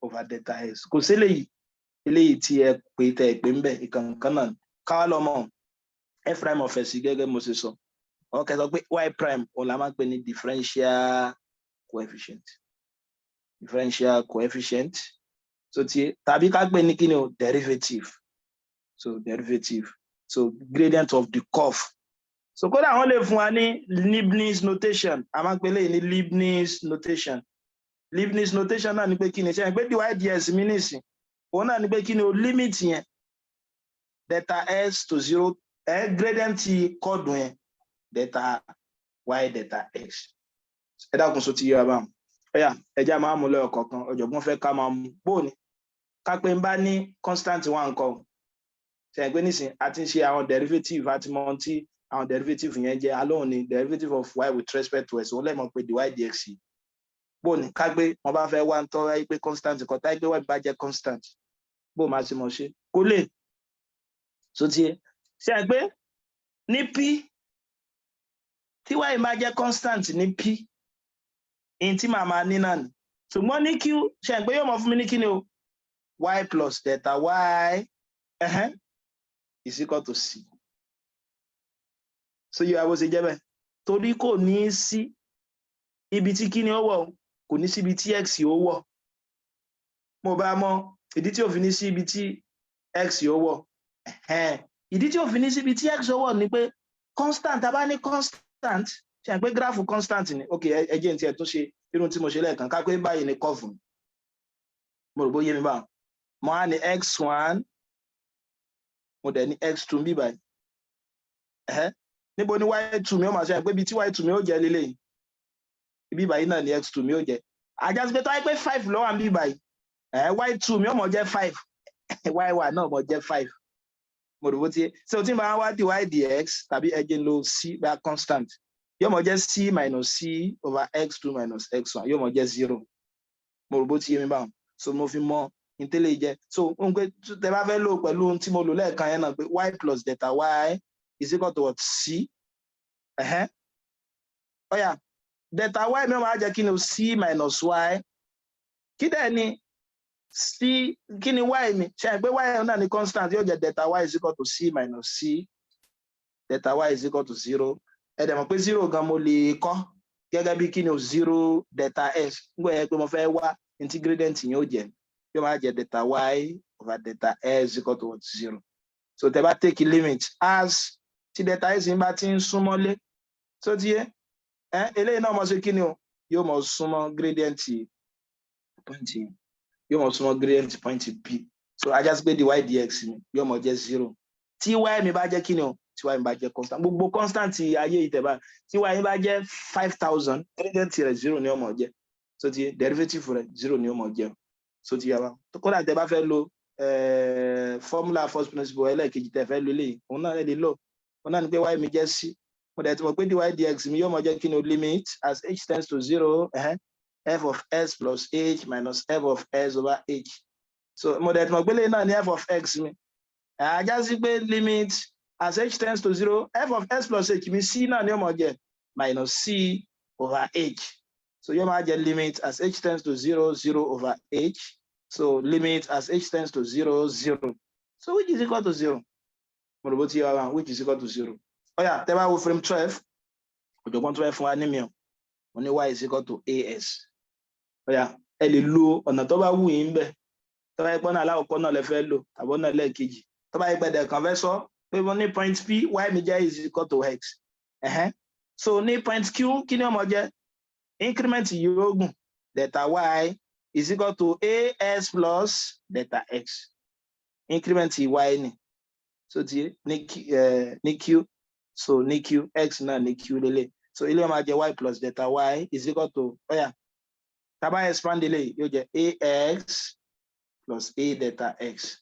over delta s. Kò sí eléyìí, eléyìí tí ẹ pè tẹ ẹ pé ń bẹ ìkànkan náà. Káwá lọ mọ f prime of s. Gẹ́gẹ́ mo ṣe sọ, ọkẹ sọ pé y prime, òun la máa ń pè ní differential coefficient. Differential coefficient, so ti tàbí ká pè ní kí ni o? Derivative. So derivative, so gradient of the curve. So kódà wọ́n lè fún wa ní Leibniz notation. A máa ń pè léyìí ní Leibniz notation. Leibniz notation náà ni pé kí ni? Ṣe é pé dy dx mi nìsín, òun náà ni pé kí ni o? Limit yẹn, delta s to zero, ẹ gradient chord yẹn, delta y delta x. Ẹ dákun, so ti yé wa báwọn? Ọyà, ẹjẹ máa mú lẹ́yọ̀ kọ̀ọ̀kan. Ọ̀jọ̀gbọ́n fẹ́ ká máa mú bóòní. Ká pé ń bá ní constant wà nǹkan ṣe é pé nísìn a ti ń ṣe àwọn derivative, àti mọ ohun tí àwọn derivative yẹn jẹ́. Alóhùn ni derivative of y with respect to x, òun lẹ́mọ̀ pé dy dx yìí. Bóòní ká gbé wọn bá fẹ́ wá ń tọ́ ẹ pé constant kan táyé pé y bá jẹ́ constant, bó máa ṣe mọ̀ ṣe kó lè so ti ṣe é pé ní p, tí y bá jẹ́ constant ní p, in tí màá máa ní náà ni. Ṣùgbọ́n ní q, ṣe é pé yóò mọ fún mi ní kí ni o? Y plus delta y is equal to c. So yóò wá bó ṣe jẹ́ bẹ́ẹ̀, torí kò ní í sí ibi tí kí ni ó wọ̀, kò ní síbi tí x ó wọ̀. Mo bá mọ ìdí tí ò fi ní sí ibi tí x ó wọ̀. Ìdí tí ò fi ní síbi tí x ó wọ̀ ni pé constant, tá a bá ní constant, ṣe à ń pé graph constant ni. Ok, ẹ jẹ́ n tiẹ̀ tún ṣe irun tí mo ṣe lẹ́ẹ̀kan. Ká pé báyìí ni curve. Mo rò bó yé mi báwọn. Mo á ní x one, mo dẹ̀ ní x two bí báyìí. Níbo ni y two mi ó máa ṣe? Pé ibi tí y two mi ó jẹ́ lélẹ́yìí, ibi báyìí náà ni x two mi ó jẹ́. Á já sí pé tó wáyé pé five ló wà níbí báyìí, y two mi ó mọ̀ jẹ́ five, y one náà mọ̀ jẹ́ five. Mo rò bó ti so tí màá wá dy dx, tàbí ẹ jẹ́ n lo c bá constant, yóò mọ̀ jẹ́ c minus c over x two minus x one, yóò mọ̀ jẹ́ zero. Mo rò bó ti yé mi báwọn. So mo fi mọ ìtẹ́lẹ̀ jẹ́. So n pé tẹ bá fẹ́ lò pẹ̀lú ohun tí mo lò lẹ́ẹ̀kan yẹn náà, pé y plus delta y is equal to what? C. Ọ̀yà, delta y mi máa jẹ́ kí ni o? C minus y. Kí dẹ̀ ni c? Kí ni y mi? Ṣe é pé y náà ni constant? Yóò jẹ́ delta y is equal to c minus c, delta y is equal to zero. Ẹ dẹ̀ mọ̀ pé zero gan mo lè kọ́ gẹ́gẹ́ bí kí ni o? Zero delta x. Nígbà yẹn pé mo fẹ́ wá ntí gradient yẹn ó jẹ́, yóò máa jẹ́ delta y over delta x equal to zero. So tẹ́ bá take limit as tí delta x bá ti ń súnmọ́lé, so ti yé ẹ, eléyìí náà mọ̀ sí kí ni o? Yóò mọ̀ súnmọ́ gradient point yẹn, yóò mọ̀ súnmọ́ gradient point p. So a já sí pé dy dx mi yóò mọ̀ jẹ́ zero tí y mi bá jẹ́ kí ni o? Tí y mi bá jẹ́ constant, gbogbo constant ayé ìtẹ̀bá, tí y mi bá jẹ́ 5,000, gradient rẹ̀ zero ni ó mọ̀ jẹ́. So ti derivative rẹ̀ zero ni ó mọ̀ jẹ́. So ti yà wá, kódà tẹ́ bá fẹ́ lo formula first principle ẹlẹ́ẹ̀kejì tẹ́ fẹ́ lo eléyìí, òun náà lè lò. Òun náà ni pé y mi jẹ́ c, mo dẹ̀ ti mọ̀ pé dy dx mi yóò mọ̀ jẹ́ kí ni o? Limit as h tends to zero f of s plus h minus f of s over h. So mo dẹ̀ ti mọ̀ pé lẹ́yìn náà ní f of x mi, a já sí pé limit as h tends to zero, f of s plus h mi, c náà ni ó mọ̀ jẹ́ minus c over h. So yóò máa jẹ́ limit as h tends to zero, zero over h. So limit as h tends to zero, zero, so which is equal to zero. Mo rò bó ti yé wa, which is equal to zero. Ó yá, tẹ́ bá wo frame 12, ọ̀jọ̀gbọ́n tó fẹ́ fún wa ní mi ò mo ní y is equal to ax. Ó yá, ẹ lè lo ọ̀nà tó bá wù yín bẹ́ẹ̀. Tó bá yẹ pé ọ̀nà alákọ̀ọ́kọ́ náà lẹ fẹ́ lò tàbí ọ̀nà ẹlẹ́ẹ̀kejì, tó bá yẹ pé ẹ̀dẹ̀ kan fẹ́ sọ pé mo ní point p, y mi jẹ́ is equal to x. So ní point q, kí ni ó máa jẹ́? Increment yóò gùn delta y is equal to ax plus delta x. Increment y ni. So ti ní q, so ní q, x náà ní q lélẹ̀. So ilé máa jẹ́ y plus delta y is equal to, ó yá, tá bá expand eléyìí, yóò jẹ́ ax plus a delta x.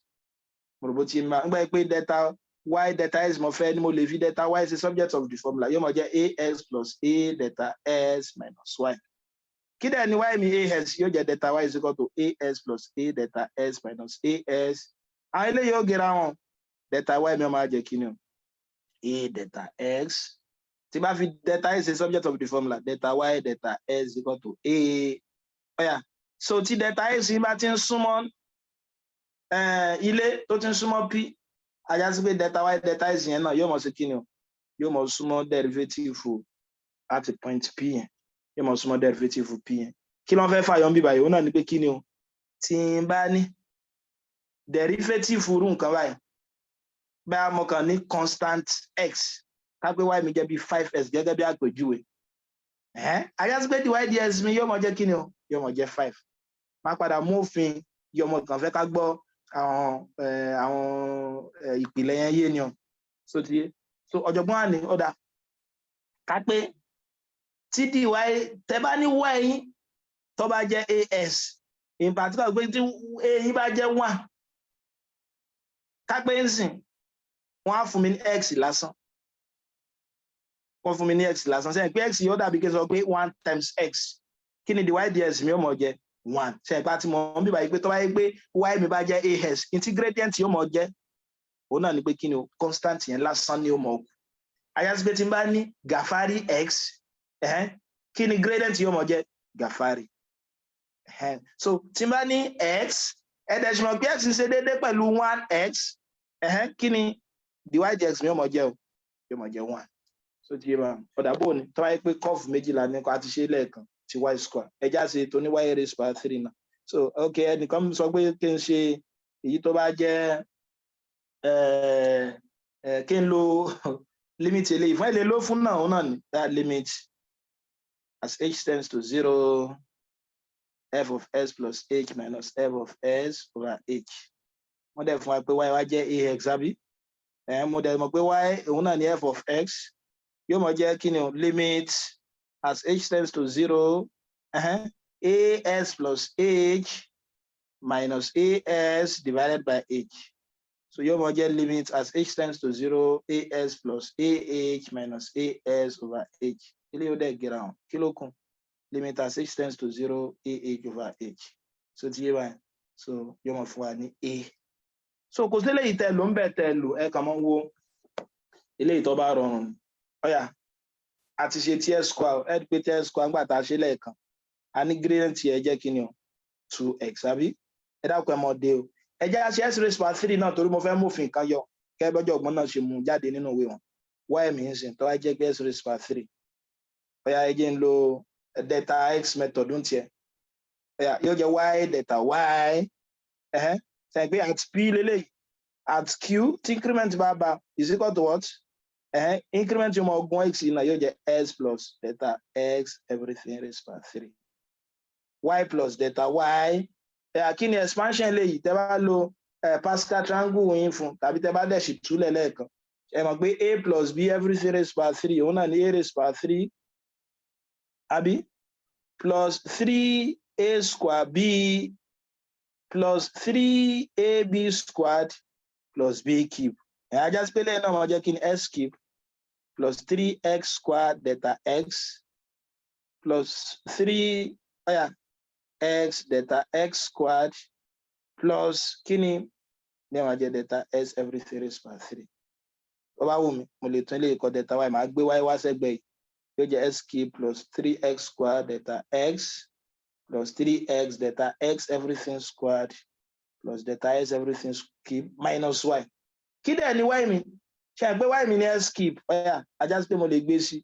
Mo rò bó ti máa ń gbà pé delta y delta x mo fẹ́ ni mo lè fi delta y ṣe subject of the formula. Yóò máa jẹ́ ax plus a delta x minus y. Kí dẹ̀ ni y mi? Ax. Yóò jẹ́ delta y is equal to ax plus a delta x minus ax. Àwọn eléyìí ó gera wọn. Delta y mi ó máa jẹ́ kí ni o? A delta x. Tí bá fi delta x ṣe subject of the formula, delta y delta x equal to a. Ó yá, so tí delta x bá ti ń súnmọ́ ilé, tó ti ń súnmọ́ p, a já sí pé delta y delta x yẹn náà yóò mọ̀ sí kí ni o? Yóò mọ̀ súnmọ́ derivative láti point p yẹn, yóò mọ̀ súnmọ́ derivative p yẹn. Kí ló ń fẹ́ fàyọ̀ ń bí báyìí? Òun náà ni pé kí ni o? Tí n bá ní derivative irú nǹkan báyìí, báyà mo kàn ní constant x, ká pé y mi jẹ́ bí 5x gẹ́gẹ́ bí àpèjúwe, a já sí pé dy dx mi yóò mọ̀ jẹ́ kí ni o? Yóò mọ̀ jẹ́ 5. Má padà mú òfin yọmọ kàn fẹ́ ká gbọ́ àwọn ìpìlẹ̀ yẹn yé ni o. So ti yé. So ọ̀jọ̀gbọ́n àní ọ̀dà ká pé tí dy, tẹ bá ní y yín tó bá jẹ́ ax, in particular pé tí a yín bá jẹ́ 1, ká pé ń sìn wọ́n á fún mi ní x lásán, wọ́n fún mi ní x lásán, sẹ́yìn pé x yóò dàbí kí n sọ pé 1 times x. Kí ni dy dx mi ó mọ̀ jẹ́? 1. Sẹ́yìn pé àti mọ̀ ń bíbá yìí pé tó bá yẹ pé y mi bá jẹ́ ax, ntí gradient yóò mọ̀ jẹ́ òun náà ni pé kí ni o? Constant yẹn lásán ni ó mọ̀ kù. A já sí pé tí n bá ní gàfárí x, kí ni gradient yóò mọ̀ jẹ́? Gàfárí. So tí n bá ní x, ẹ̀dẹ̀ ṣe mọ̀ pé x ṣe déédéé pẹ̀lú 1x, kí ni dy dx mi yóò mọ̀ jẹ́ o? Yóò mọ̀ jẹ́ 1. So ti yé ba ọ̀dà bò ní tó bá yẹ pé curve méjìlá ní kó a ti ṣe lẹ́ẹ̀kan ti y square, ẹja ṣe tó ní y raised by three náà. So ok, ẹnìkan sọ pé kí n ṣe èyí tó bá jẹ́ kí n lo limit eléyìí fún ẹ lè ló fún náà. Òun náà ní that limit as h tends to zero, f of s plus h minus f of s over h. Wọ́n dẹ̀ fún wa pé y wá jẹ́ ax, àbí? Mo dẹ̀ mọ̀ pé y òun náà ní f of x. Yóò mọ̀ jẹ́ kí ni o? Limit as h tends to zero, as plus h minus as divided by h. So yóò mọ̀ jẹ́ limit as h tends to zero, as plus ah minus as over h. Ilé yóò dẹ̀ gẹ̀rẹ̀ àwọn. Kí ló kù? Limit as h tends to zero, ah over h. So ti yé báyìí. So yóò mọ̀ fún wa ní a. So kò sí eléyìí tẹ lò ń bẹ̀ tẹ lò, ẹ kàn mọ́ wo eléyìí tó bá rọrùn. Ó yá, a ti ṣe tí x square. Ẹ pé tí x square ńgbà tá a ṣe lẹ́ẹ̀kan, a ní gradient yẹn jẹ́ kí ni o? Two x, àbí? Ẹ dákun, ẹ mọ̀ dé o. Ẹ jẹ́ àṣẹ x raised power three náà, torí mo fẹ́ mófin kan yọ kẹ́ bọ́jọ́ ọ̀gbọ́n náà ṣe mú jáde nínú ìwé wọn. Y mi ń sìn tó wá jẹ́ pé x raised power three, ó yá, ẹ jẹ́ ń lo delta x method ń tiẹ̀. Ó yá, yóò jẹ́ y delta y. Ẹ̀hẹ́n, sẹ́yìn pé at p lélẹ́yìí, at q, tí increment bá is equal to what? Ẹ̀hẹ́n, increment yóò mọ ọgbọ́n x náà, yóò jẹ́ x plus delta x everything raised by three, y plus delta y. Ẹ̀yà, kí ni expansion léyìí? Tẹ́ bá lo Pascal triangle yín fún, tàbí tẹ́ bá dẹ̀ sì túlẹ̀ lẹ́ẹ̀kan, ẹ mọ̀ pé a plus b everything raised by three, òun náà ní a raised by three, àbí? Plus three a square b plus three ab squared plus b cube. Ẹ̀ ajá sí pé lẹ́yìn náà máa jẹ́ kí ni? X cube plus three x squared delta x plus three, ó yá, x delta x squared plus kí ni ní àwọn jẹ́ delta x everything raised by three. Tó bá wù mí, mo lè tún lè kọ delta y, màá gbé y wá sẹ́gbẹ̀ẹ́ yìí, yóò jẹ́ x cube plus three x squared delta x plus three x delta x everything squared plus delta x everything cube minus y. Kí dẹ̀ ni y mi? Ṣe àgbé y mi ní x cube? Ó yá, ajá sí pé mo lè gbé sí,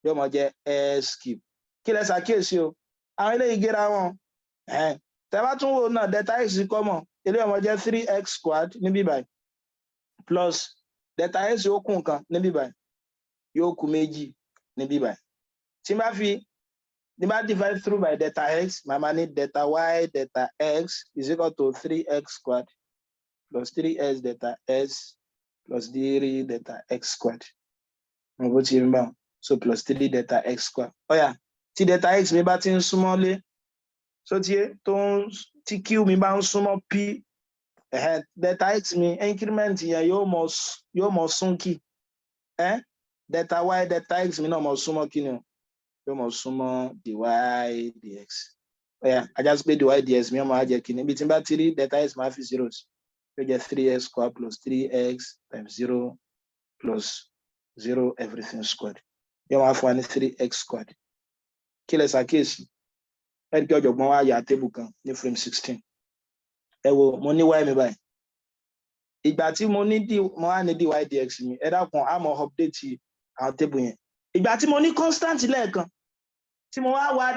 yóò mọ jẹ́ x cube. Kí lẹ ṣàkíyèsí o? Àwọn eléyìí gẹ́ra wọn. Tẹ́ bá tún wò náà, delta x common, eléyìí ó máa jẹ́ three x squared níbí báyìí, plus delta x yóò kù nǹkan níbí báyìí, yóò kù méjì níbí báyìí. Tí n bá fi ní bá divide through by delta x, màá máa ní delta y delta x is equal to three x squared plus three x delta x plus three delta x squared. Mo bó ti ń bá wọn, so plus three delta x squared. Ó yá, tí delta x mi bá ti ń súnmọ́ lé, so tí tó ń tí q mi bá ń súnmọ́ p, ẹ̀hẹ́n, delta x mi, increment yẹn yóò mọ sún kí delta y delta x mi náà mọ súnmọ́ kí ni o? Yóò mọ súnmọ́ dy dx. Ó yá, ajá sí pé dy dx mi ó máa jẹ́ kí ni? Ibi tí n bá ti rí delta x, máa fi zeros, yóò jẹ́ three x square plus three x times zero plus zero everything squared, yóò máa fún wa ní three x squared. Kí lẹ ṣàkíyèsí? Ẹ rí i pé ọ̀jọ̀gbọ́n wa yà table kan ní frame 16. Ẹ wo, mo ní y mi báyìí. Ìgbà tí mo ní d, mo wá ní dy dx mi. Ẹ dákun, á mọ update àwọn table yẹn. Ìgbà tí mo ní constant lẹ́ẹ̀kan, tí mo wá wá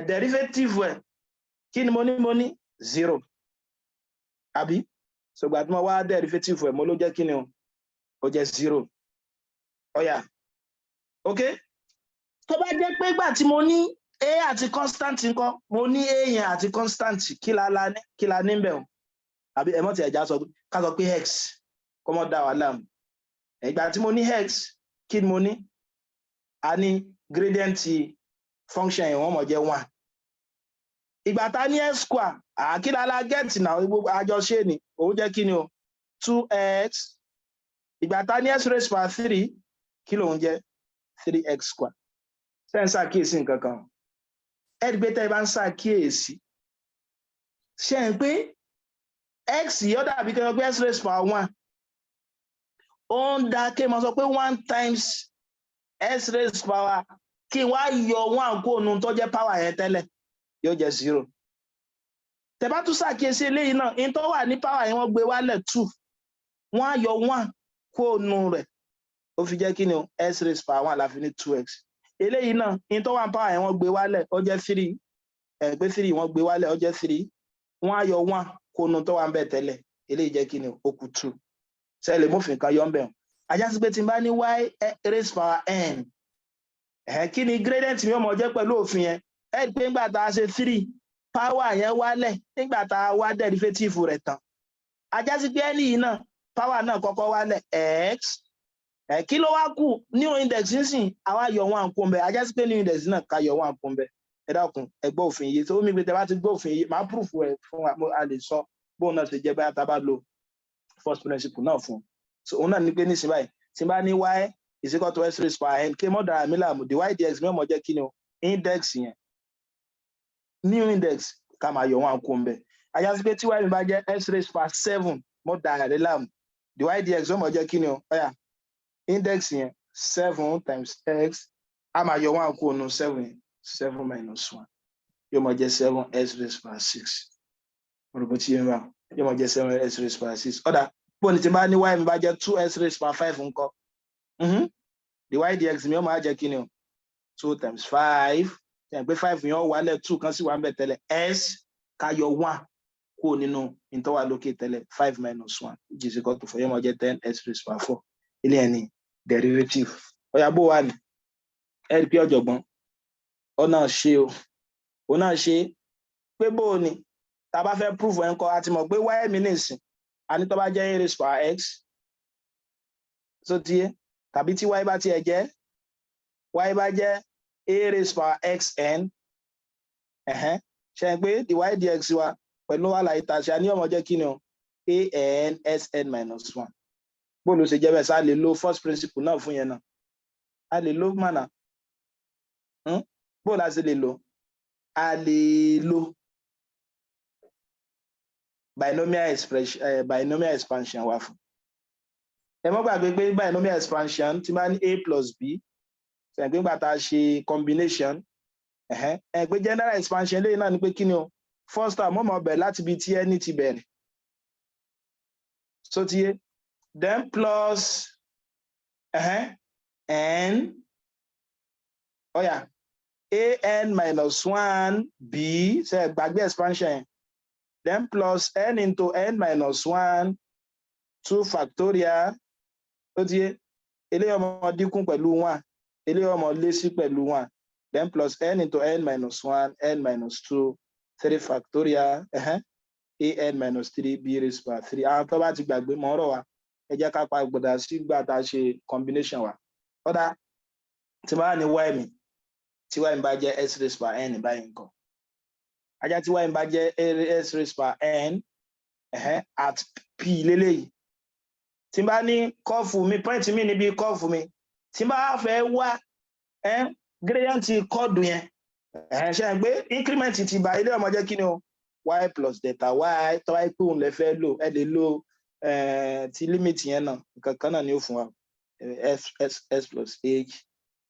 derivative ẹ̀, kí ni mo ní? Mo ní zero, àbí? So ìgbà tí mo wá derivative ẹ̀, mo ló jẹ́ kí ni o? Ó jẹ́ zero. Ó yá, ok, tó bá jẹ́ pé ìgbà tí mo ní a àti constant ńkọ́? Mo ní a yẹn àti constant, kí la ní? Kí la ní bẹ̀ o? Àbí ẹ mọ̀ tí ẹ̀já sọ, ká sọ pé x kọ́ mọ́ dá wa láàmú. Ìgbà tí mo ní x, kí ni mo ní? A ní gradient function yẹn, wọ́n mọ̀ jẹ́ one. Ìgbà tá ní x square, kí la get náà? Gbogbo àjọṣe ni òun jẹ́ kí ni o? Two x. Ìgbà tá ní x raised by three, kí lòun jẹ́? Three x square. Ṣé ń ṣàkíyèsí nǹkan kan? Ẹ rí i pé tẹ́ ẹ bá ń ṣàkíyèsí, ṣe ń pé x yóò dàbí kí wọ́n pé x raised by one, ó ń da kí n máa sọ pé one times x raised power, kí n wá yọ one kó nu tó jẹ́ power yẹn tẹ́lẹ̀, yóò jẹ́ zero. Tẹ́ bá tún ṣàkíyèsí eléyìí náà, in tó wà ní power yẹn, wọ́n gbé wálẹ̀ two, wọ́n á yọ one kó nu rẹ̀, ó fi jẹ́ kí ni o? X raised power one la fi ní two x. Eléyìí náà, in tó wà ní power yẹn, wọ́n gbé wálẹ̀, ó jẹ́ three. Ẹ̀ pé three, wọ́n gbé wálẹ̀, ó jẹ́ three, wọ́n á yọ one kó nu tó wà ń bẹ̀ tẹ́lẹ̀, eléyìí jẹ́ kí ni o? Ó kù two. Sẹ́lẹ̀ mọ́fìn kan yọ ń bẹ̀? Wọ́n ajá sí pé tí n bá ní y raised power n, ẹ̀ kí ni gradient mi ó mọ jẹ́ pẹ̀lú òfin yẹn? Ẹ rí i pé nígbà tá a ṣe three, power yẹn wálẹ̀ nígbà tá a wá derivative rẹ̀ tán. Ajá sí pé ẹni yìí náà, power náà kọ́kọ́ wálẹ̀, x. Ẹ̀ kí ló wá kù? New index nísìn, àwa yọ one kún bẹ́ẹ̀. Ajá sí pé new index náà, ká yọ one kún bẹ́ẹ̀. Ẹ dákun, ẹ gbọ́ òfin yìí tó mi gbé. Tẹ bá ti gbọ́ òfin yìí, máa proof ẹ fún wa. A lè sọ bóun náà ṣe jẹ́ báyà tá a bá lo first principle náà fún un. So òun náà ní pé nísìnyí báyìí, tí n bá ní y is equal to x raised power n, kí n mọ̀ dára mi láàmú, dy dx mi ò mọ̀ jẹ́ kí ni o? Index yẹn, new index, ká máa yọ one kún bẹ́ẹ̀. Ajá sí pé tí y mi bá jẹ́ x raised power seven, mọ̀ dára rẹ láàmú, dy dx ó mọ̀ jẹ́ kí ni o? Ó yá, index yẹn, seven times x, a máa yọ one kún nu seven yẹn, seven minus one, Yóò máa jẹ́ seven x raised power six. Mo rò bó ti yé mi bá, yóò máa jẹ́ seven x raised power six. Ó dáa, bó ní tí n bá ní y mi bá jẹ́ two x raised power five ńkọ́? Dy dx mi ó máa jẹ́ kí ni o? Two times five, ṣe pé five yẹn ó wálẹ̀, two kan sì wà ń bẹ̀ tẹ́lẹ̀, x ká yọ one kúrò nínú ìtọ́wà lókè tẹ́lẹ̀, five minus one, which is equal to four, yóò máa jẹ́ 10 x raised power four. Ilé ẹ̀ ní derivative. Ó yá, bó wà ní ẹ rí pé ọ̀jọ̀gbọ́n ọ náà ṣe o, òun náà ṣe pé bó o ní tá a bá fẹ́ proof ẹ̀ ń kọ́, a ti mọ̀ pé y mi nìsín, a ní tó bá jẹ́ a raised power x, so ti yé, tàbí tí y bá tiẹ̀ jẹ́, y bá jẹ́ a raised power xn, ẹ̀hẹ́n, ṣe é pé dy dx wa pẹ̀lú àlàyé tá a ṣe, a ní ó máa jẹ́ kí ni o? An sn minus one. Bó ló ṣe jẹ́ bẹ́ẹ̀? Sá lè lo first principle náà fún yẹn náà? A lè lo mọ̀nà. Bó la ṣe lè lo? A lè lo binomial expression, binomial expansion wà fún. Ẹ mọ́ gbàgbé pé binomial expansion tí bá ní a plus b, ṣe pé nígbà tá a ṣe combination, ẹ pé general expansion lẹ́yìn náà ni pé kí ni o? First term ó máa bẹ̀rẹ̀ láti ibi tí ẹni ti bẹ̀rẹ̀, so ti yé, then plus n, ó yá, an minus one b, ṣe gbàgbé expansion yẹn, then plus n into n minus one two factorial. Ó ti yé, eléyìí ó máa dínkù pẹ̀lú one, eléyìí ó máa lé sí pẹ̀lú one, then plus n into n minus one n minus two three factorial, an minus three b raised by three. Àwọn tó bá ti gbàgbé mọ́ ọ̀rọ̀ wa, ẹ jẹ́ ká pa gbọ́dọ̀ sí gbà tá a ṣe combination wa. Ó dáa, tí bá ní y mi, tí y mi bá jẹ́ s raised by n báyìí nǹkan ajá, tí y mi bá jẹ́ s raised by n at p lélẹ́yìí, tí bá ní curve mi, point mi níbi curve mi, tí bá fẹ́ wá gradient chord yẹn, ṣe ń gbé increment ti bá ilé ọmọ jẹ́ kí ni o? Y plus delta y. Tó wáyé pé òun lè fẹ́ lò, ẹ lè lo ti limit yẹn náà, nǹkan kan náà ni ó fún wa, f s s plus h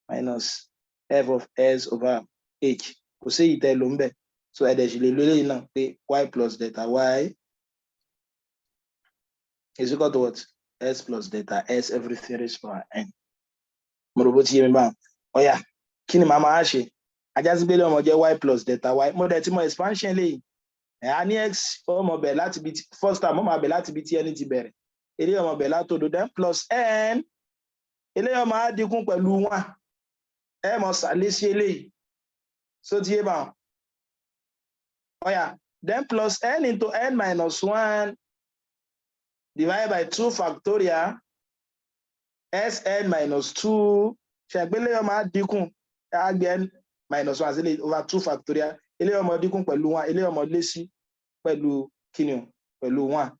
minus f of s over h. Kò sí èyí tẹ́ lò ń bẹ̀, so ẹ dẹ̀ sì lè lo eléyìí náà pé y plus delta y is equal to what? S plus delta s everything raised power n. Mo rò bó ti yé mi báwọn. Ó yá, kí ni màá máa ṣe? Ajásígbélé ọmọ jẹ́ y plus delta y. Mo dẹ̀ ti mọ expansion léyìí. Ẹ̀ á ní x ó máa bẹ̀ láti ibi first term, ó máa bẹ̀ láti ibi tí ẹni ti bẹ̀rẹ̀, eléyìí ó máa bẹ̀ látòdò, then plus n, eléyìí ó máa dínkù pẹ̀lú one, ẹ mọ̀ sàlẹ̀ sí eléyìí, so ti yé báwọn. Ó yá, then plus n into n minus one divided by two factorial sn minus two. Ṣàgbélé ó máa dínkù, á gbé n minus one sílẹ̀ over two factorial, eléyìí ó máa dínkù pẹ̀lú one, eléyìí ó máa lé sí pẹ̀lú kíni o? Pẹ̀lú one.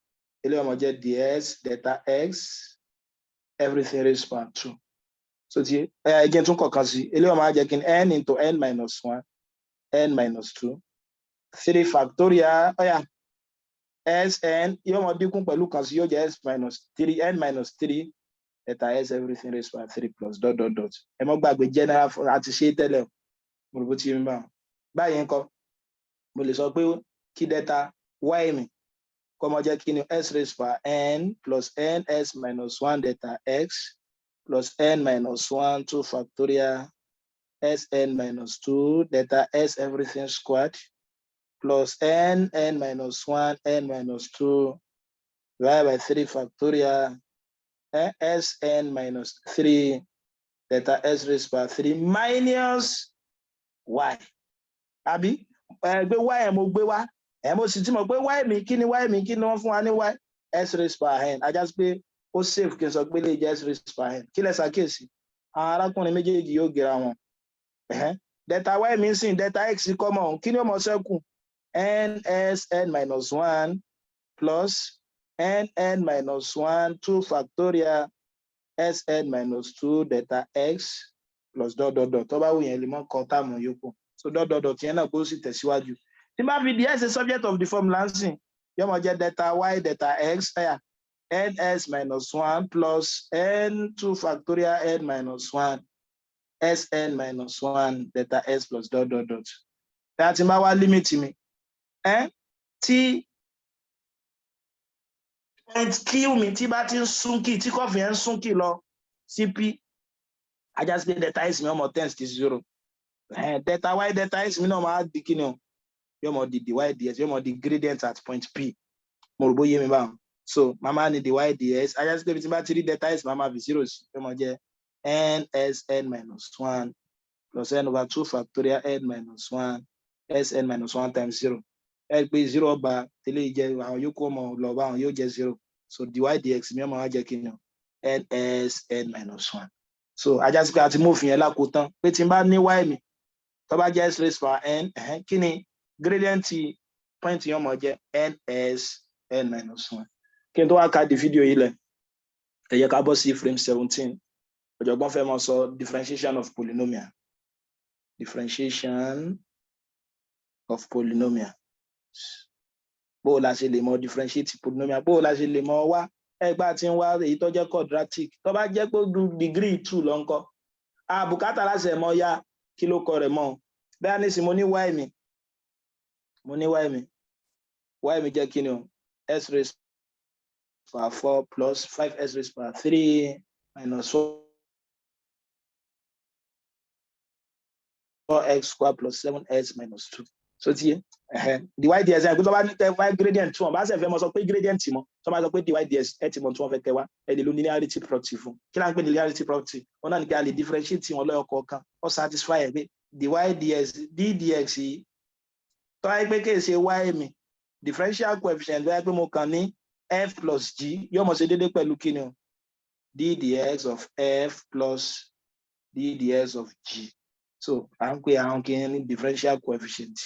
Eléyìí ó máa jẹ́ ds delta x everything raised by two. So ti ẹ ẹ jẹ́ tún kọ̀ọ̀kan sí, eléyìí ó máa jẹ́ kíni? N into n minus one n minus two three factorial, ó yá, sn yóò máa dínkù pẹ̀lú kan sí, yóò jẹ́ s minus three n minus three delta s everything raised by three plus dot dot dot. Ẹ mọ́ gbàgbé general àti ṣe tẹ́lẹ̀. Mo rò bó ti ń bá wọn báyìí ńkọ́. Mo lè sọ pé kí delta y mi kó máa jẹ́ kí ni? S raised by n plus ns minus one delta x plus n minus one two factorial sn minus two delta s everything squared plus n n minus one n minus two divided by three factorial sn minus three delta s raised by three minus y. Àbí ẹ gbé y ẹ, mo gbé wá ẹ, mo sì ti mọ̀ pé y mi, kí ni y mi? Kí ni wọ́n fún wa ní y? S raised by n. Ajá sí pé ó safe kí n sọ pé lè jẹ́ s raised by n. Kí lẹ ṣàkíyèsí? Àwọn arákùnrin méjèèjì yóò gera wọn. Delta y mi sìn, delta x common, kí ni ó mọ ṣẹ́kù? N s n minus one plus n n minus one two factorial sn minus two delta x plus dot dot dot. Tó bá wù yẹn, lè mọ kọ term yòókù, so dot dot dot yẹn náà kó sì tẹ̀síwájú. Tí bá fi ds subject of the formula ń sìn, yóò mọ jẹ́ delta y delta x ẹ̀yà ns minus one plus n two factorial n minus one sn minus one delta s plus dot dot dot. Bí a ti bá wá limit mi tí point Q mi tí bá ti ń súnkì, tí curve yẹn ń súnkì lọ sí P, á já sí pé delta x mi ó máa tend sí zero. Delta y delta x mi náà máa di kíni o? Yóò máa di dy dx, yóò máa di gradient at point P. Mo rò bó yé mi báwọn. So màá máa ní dy dx, á já sí pé tí n bá ti rí delta x, màá máa fi zero sí, yóò máa jẹ́ n s n minus one plus n over two factorial n minus one s n minus one times zero. Ẹ pé zero ọba tẹ́lẹ̀ jẹ́, àwọn yòókù ọmọ lọ bá àwọn yóò jẹ́ zero. So dy dx mi ọmọ wa jẹ́ kí ni o? N s n minus one. So á já sí pé a ti mú òfin yẹn lákòótán pé tí n bá ní y mi tó bá jẹ́ s raised power n, kí ni gradient point yẹn máa jẹ́? N s n minus one. Kí n tó wá ka di fídíò yìí lẹ̀, ẹ jẹ́ ká bọ́ sí frame 17. Ọ̀jọ̀gbọ́n fẹ́ máa sọ differentiation of polynomial. Differentiation of polynomial, bó o la ṣe lè mọ differentiate polynomial, bó o la ṣe lè mọ wá ẹgbàá tí ń wá èyí tó jẹ́ quadratic, tó bá jẹ́ pé degree two ló ń kọ́ àbùkátà láti ẹ̀ mọ́ ya kí ló kọ rẹ̀ mọ́. Bẹ́ẹ̀ ní sìn, mo ní y mi, mo ní y mi, y mi jẹ́ kí ni o? S raised power four plus five s raised power three minus four x square plus seven s minus two. So ti yé dy dx ẹ̀ pé tó bá ní tẹ wá gradient tí wọ́n bá ṣe fẹ́ mọ sọ pé gradient mọ́, tó bá sọ pé dy dx, ẹ ti mọ tí wọ́n fẹ́ tẹ wá, ẹ lè lo linearity property fún. Kí láń pè ní linearity property? Wọn náà ní kí a lè differentiate wọn lọ́yọ̀ kọ̀ọ̀kan, ó satisfy ẹ pé dy dx, d dx yìí, tó wáyé pé kèé ṣe y mi, differential coefficient bóyá pé mo kàn ní f plus g, yóò mọ̀ ṣe déédéé pẹ̀lú kí ni o? D dx of f plus d dx of g. So à ń pè àwọn kí ní differential coefficient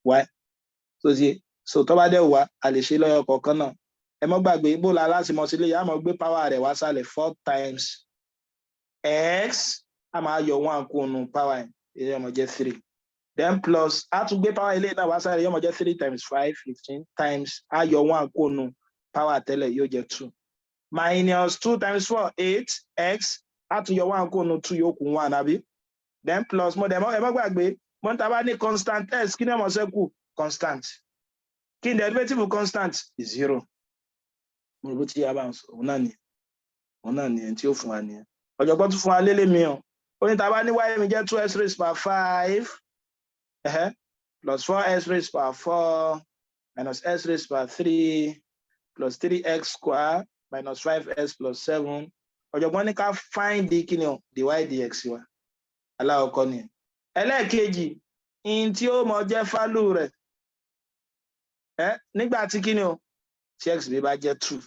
y. So ti so tó bá dẹ̀ wá, a lè ṣe lọ́yọ̀ kọ̀ọ̀kan náà. Ẹ mọ́ gbàgbé bó la láti mọ̀ sílé, yà á mọ̀ gbé power rẹ̀ wá sálẹ̀, four times x, a máa yọ one kúrò nínú power ẹ̀, èyí ó máa jẹ́ three, then plus, a tún gbé power ilé náà wá sálẹ̀, yóò máa jẹ́ three times five, 15, times, a yọ one kúrò nínú power tẹ́lẹ̀, yóò jẹ́ two, minus two times four, eight x, a tún yọ one kúrò nínú two, yóò kù one, àbí? Then plus, mo dẹ̀ mọ́, ẹ mọ́ gbàgbé mo ń ta bá ní constant s, kí ni ó máa ṣẹ́kù? Constant. Kí ni derivative constant? Is zero. Mo rò bó ti yá bá ń sọ. Òun náà ni ẹni tí ó fún wa nìyẹn. Ọ̀jọ̀gbọ́n tún fún wa lélẹ̀ mi o. Ó ní ta bá ní y mi jẹ́ two s raised power five plus four s raised power four minus s raised power three plus three x square minus five s plus seven. Ọ̀jọ̀gbọ́n ní ká find the kí ni o? Dy dx wa. Aláwọ̀kọ́ nìyẹn. Ẹlẹ́ẹ̀kejì in tí ó mọ jẹ́ value rẹ̀ ẹ nígbà tí kí ni o? Tí x mi bá jẹ́ two.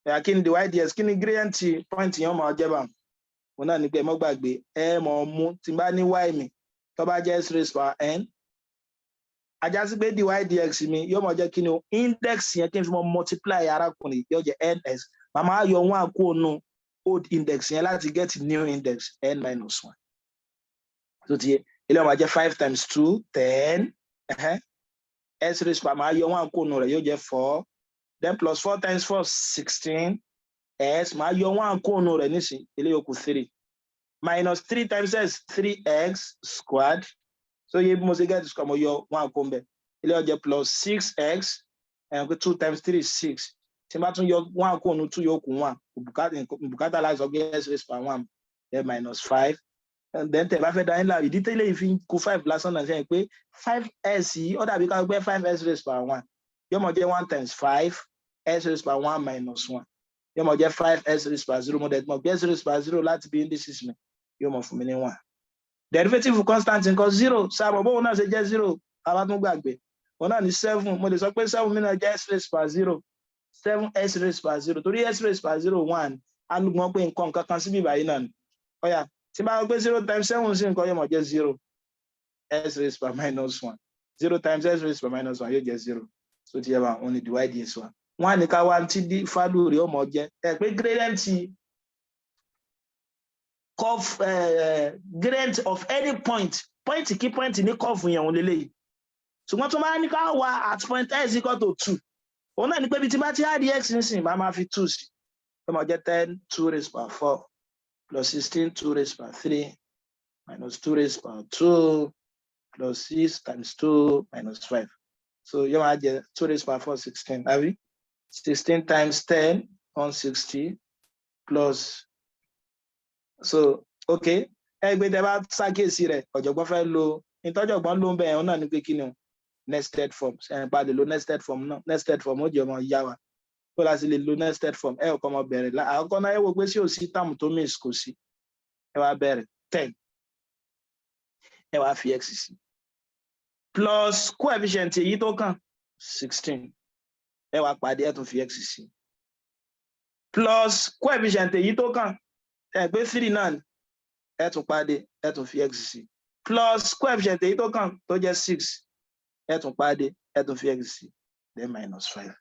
Ẹ̀yà kí ni dy dx, kí ni gradient point yẹn mọ̀ jẹ́ bá? Òun náà ní pé ẹ mọ́ gbàgbé, ẹ mọ̀ mú tí n bá ní y mi tó bá jẹ́ s raised power n, á já sí pé dy dx mi yóò mọ̀ jẹ́ kí ni o? Index yẹn kí n fi mọ̀ multiply arákùnrin, yóò jẹ́ ns, màmá yọ one kúrò nínú old index yẹn láti get new index, n minus one. Tó ti yé, ilé ọmọ jẹ́ five times two, 10, s raised power, máa yọ one kúrò nínú rẹ̀, yóò jẹ́ four, then plus four times four, 16 s, máa yọ one kúrò nínú rẹ̀ nísìn, ilé yòókù three, minus three times s, three x squared. So yé bí mo ṣe get square, mo yọ one kúrò ńbẹ̀, ilé ó jẹ́ plus six x, ẹ̀yàn pé two times three, six. Tí n bá tún yọ one kúrò nínú two, yóò kù one, bùkátà láti sọ pé s raised power one, then minus five. And then tẹ̀ bá fẹ́ dá yín láàyè, ìdí tẹ́lẹ̀ yìí fi ń kó five lásán náà sẹ́yìn pé five s yìí, ó dàbí ká gbé five s raised power one, yóò mọ̀ jẹ́ one times five s raised power one minus one, yóò mọ̀ jẹ́ five s raised power zero. Mo dẹ̀ mọ̀ pé s raised power zero láti bí indices mi yóò mọ̀ fún mi ní one. Derivative constant nǹkan zero, sábà bóun náà ṣe jẹ́ zero, àbá tún gbàgbé òun náà ní seven. Mo lè sọ pé seven mi náà jẹ́ s raised power zero, seven s raised power zero, torí s raised power zero one, alùpùpù pé nǹkan kankan síbí báyìí náà ni. Ọ̀yà tí bá gbé zero times seven sí nǹkan, yóò mọ̀ jẹ́ zero s raised power minus one. Zero times s raised power minus one yóò jẹ́ zero. So ti yẹ bá òun ni dy dx wa. Wọn á ní ká wá tí value rẹ̀ ó mọ̀ jẹ́ ẹ pé gradient curve, gradient of any point, point kí point ní curve yẹn, òun lélẹ́yìí. Ṣùgbọ́n tó máa ní ká wá at point x equal to two, òun náà ní pé ibi tí bá ti add x nísìnyí, máa máa fi two sí, ó máa jẹ́ 10 two raised power four plus 16 two raised power three minus two raised power two. Plus six times two minus five. So yóò máa jẹ two raised by 4, 16, àbí? 16 times 10, 160, plus. So okay, ẹ gbé tẹ bá ṣàkíyèsí rẹ̀, ọ̀jọ̀gbọ́n fẹ́ lo ìtọ́jọ̀gbọ́n ló ń bẹ̀ ẹ̀ náà ní pé kí ni o? Nested form. Ẹ̀ pa lè lo nested form náà. Nested form ó jẹ́ ọmọ yá wa kó láti lè lo nested form. Ẹ kọ́ ọmọ bẹ̀rẹ̀ àkọ́kọ́ náà. Ẹ wo pé sí ò sí term tó miss? Kò sí. Ẹ wá bẹ̀rẹ̀ 10, ẹ wá fi x sí, plus coefficient èyí tó kàn, 16. Ẹ wá pàdé, ẹ tún fi x sí, plus coefficient èyí tó kàn, ẹ pé three náà ni, ẹ tún pàdé, ẹ tún fi x sí, plus coefficient èyí tó kàn tó jẹ́ six, ẹ tún pàdé, ẹ tún fi x sí, then minus five.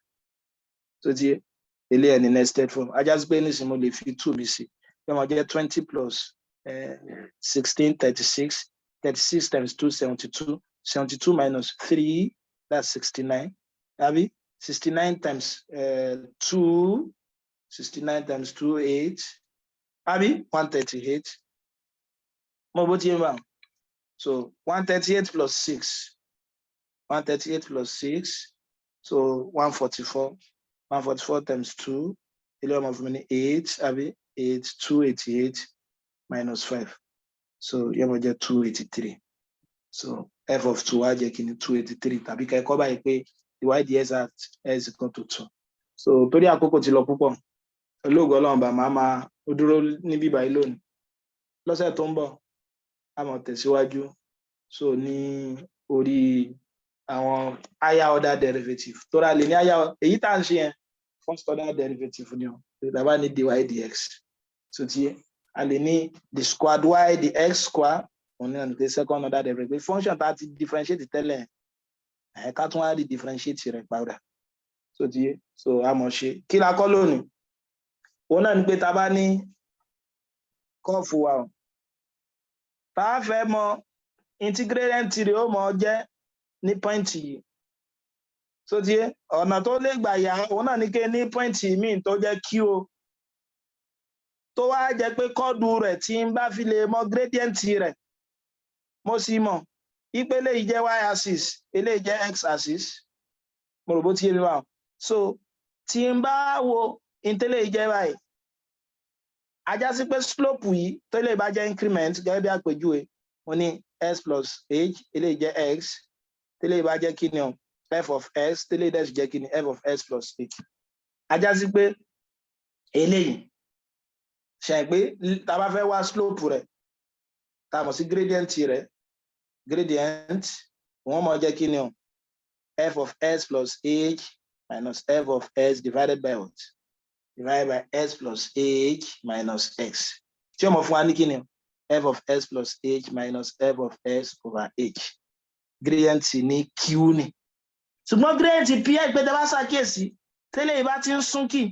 Tó ti eléyà ní nested form. Á já sí pé nísìnyí mo lè fi two mi sí, yóò máa jẹ́ 20 plus 16, 36. 36 times 2, 72. 72 minus 3, that's 69, àbí? 69 times 2, 69 times 2, 8, àbí? 138. Mo bó ti ń bá. So 138 plus 6, 138 plus 6, so 144. 144 times 2, ilé ọmọ fún mi ní 8, àbí? 8, 288 minus 5, so yóò máa jẹ́ 283. So f of 2 wá jẹ́ kí ni? 283. Tàbí kẹ́kọ̀ọ́ báyìí pé dy dx at x equal to 2. So torí àkókò ti lọ púpọ̀, olóògùn Ọlọ́run bá máa máa ó dúró níbí báyìí lónìí. Lọ́sẹ̀ tó ń bọ̀, a máa tẹ̀síwájú so ní orí àwọn higher order derivative tó ra lè ní higher. Èyí tá à ń ṣe yẹn, first order derivative ni o. Tá bá ní dy dx, so ti a lè ní d squared y dx square, òun náà ní pé second order derivative, function tá a ti differentiate tẹ́lẹ̀ ẹ̀, ká tún wá rí differentiate rẹ̀ padà. So ti so a mọ̀ ṣe kí la kọ́ lónìí, òun náà ni pé tá a bá ní curve wa o, tá a fẹ́ mọ integrand rẹ̀, ó mọ jẹ́ ní point yìí. So ti ọ̀nà tó lè gbà yá, òun náà ní ké ní point míì tó jẹ́ q o, tó wá jẹ́ pé chord rẹ̀, tí n bá fi lè mọ gradient rẹ̀, mo sì mọ̀ ìpele yìí jẹ́ y axis, eléyìí jẹ́ x axis. Mo rò bó ti yé mi wá. So tí n bá wo ìtẹ́lẹ̀ yìí jẹ́ báyìí, á já sí pé slope yìí tó lè bá jẹ́ increment, gẹ́gẹ́ bí àpèjúwe, mo ní s plus h, eléyìí jẹ́ x, tẹ́lẹ̀ bá jẹ́ kí ni o? F of s, tẹ́lẹ̀ dẹ̀ sì jẹ́ kí ni? F of s plus h. Á já sí pé eléyìí ṣe pé tá a bá fẹ́ wá slope rẹ̀, tá a mọ̀ sí gradient rẹ̀, gradient wọ́n mọ̀ jẹ́ kí ni o? F of s plus h minus f of s divided by what? Divided by s plus h minus x, tí ó mọ̀ fún wa ní kí ni o? F of s plus h minus f of s over h. Gradient ní q ni. Ṣùgbọ́n gradient p, ẹ̀ pé tẹ́ bá ṣàkíyèsí, tẹ́lẹ̀ yìí bá ti ń sún kì,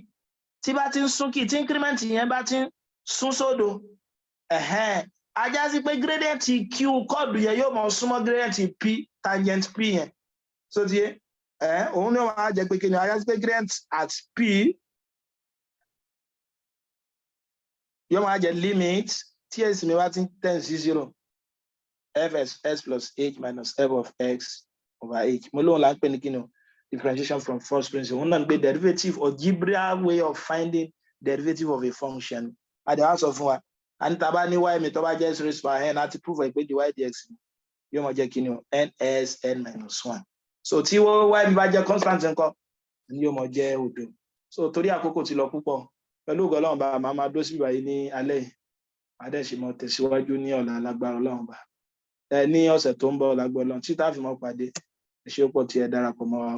tí bá ti ń sún kì, tí increment yẹn bá ti ń sún sódò, ẹ̀hẹ́n, á já sí pé gradient q chord yẹn yóò mọ̀ súnmọ́ gradient p, tangent p yẹn. So ti ẹ̀ òun ni ó máa jẹ́ pé kí ni? Á já sí pé gradient at p yóò máa jẹ́ limit tí s mi bá ti ń tend sí 0, f s s plus h minus f of x over h. Mo lóun là ń pè ní kí ni o? Differentiation from first principle. Òun náà ń pè derivative, algebra way of finding derivative of a function. Adé wá sọ fún wa, a ní tá bá ní y mi tó bá jẹ́ s raised by n, àti proof ẹ̀ pé dy dx yóò máa jẹ́ kí ni o? Ns n minus one. So tí y mi bá jẹ́ constant ńkọ́, ni yóò máa jẹ́ òdo. So torí àkókò ti lọ púpọ̀, pẹ̀lú ògo Ọlọ́run bá máa máa dó síbí báyìí ní alẹ́ yìí. Màá dẹ̀ ṣe mọ́ tẹ̀síwájú ní ọ̀la lágbára Ọlọ́run bá ẹ ní ọ̀sẹ̀ tó ń bọ̀ lágbára Ọlọ́run tí tá a fi mọ́ pàdé. Ẹ ṣé pọ̀ tí ẹ darapọ̀ mọ́ wa.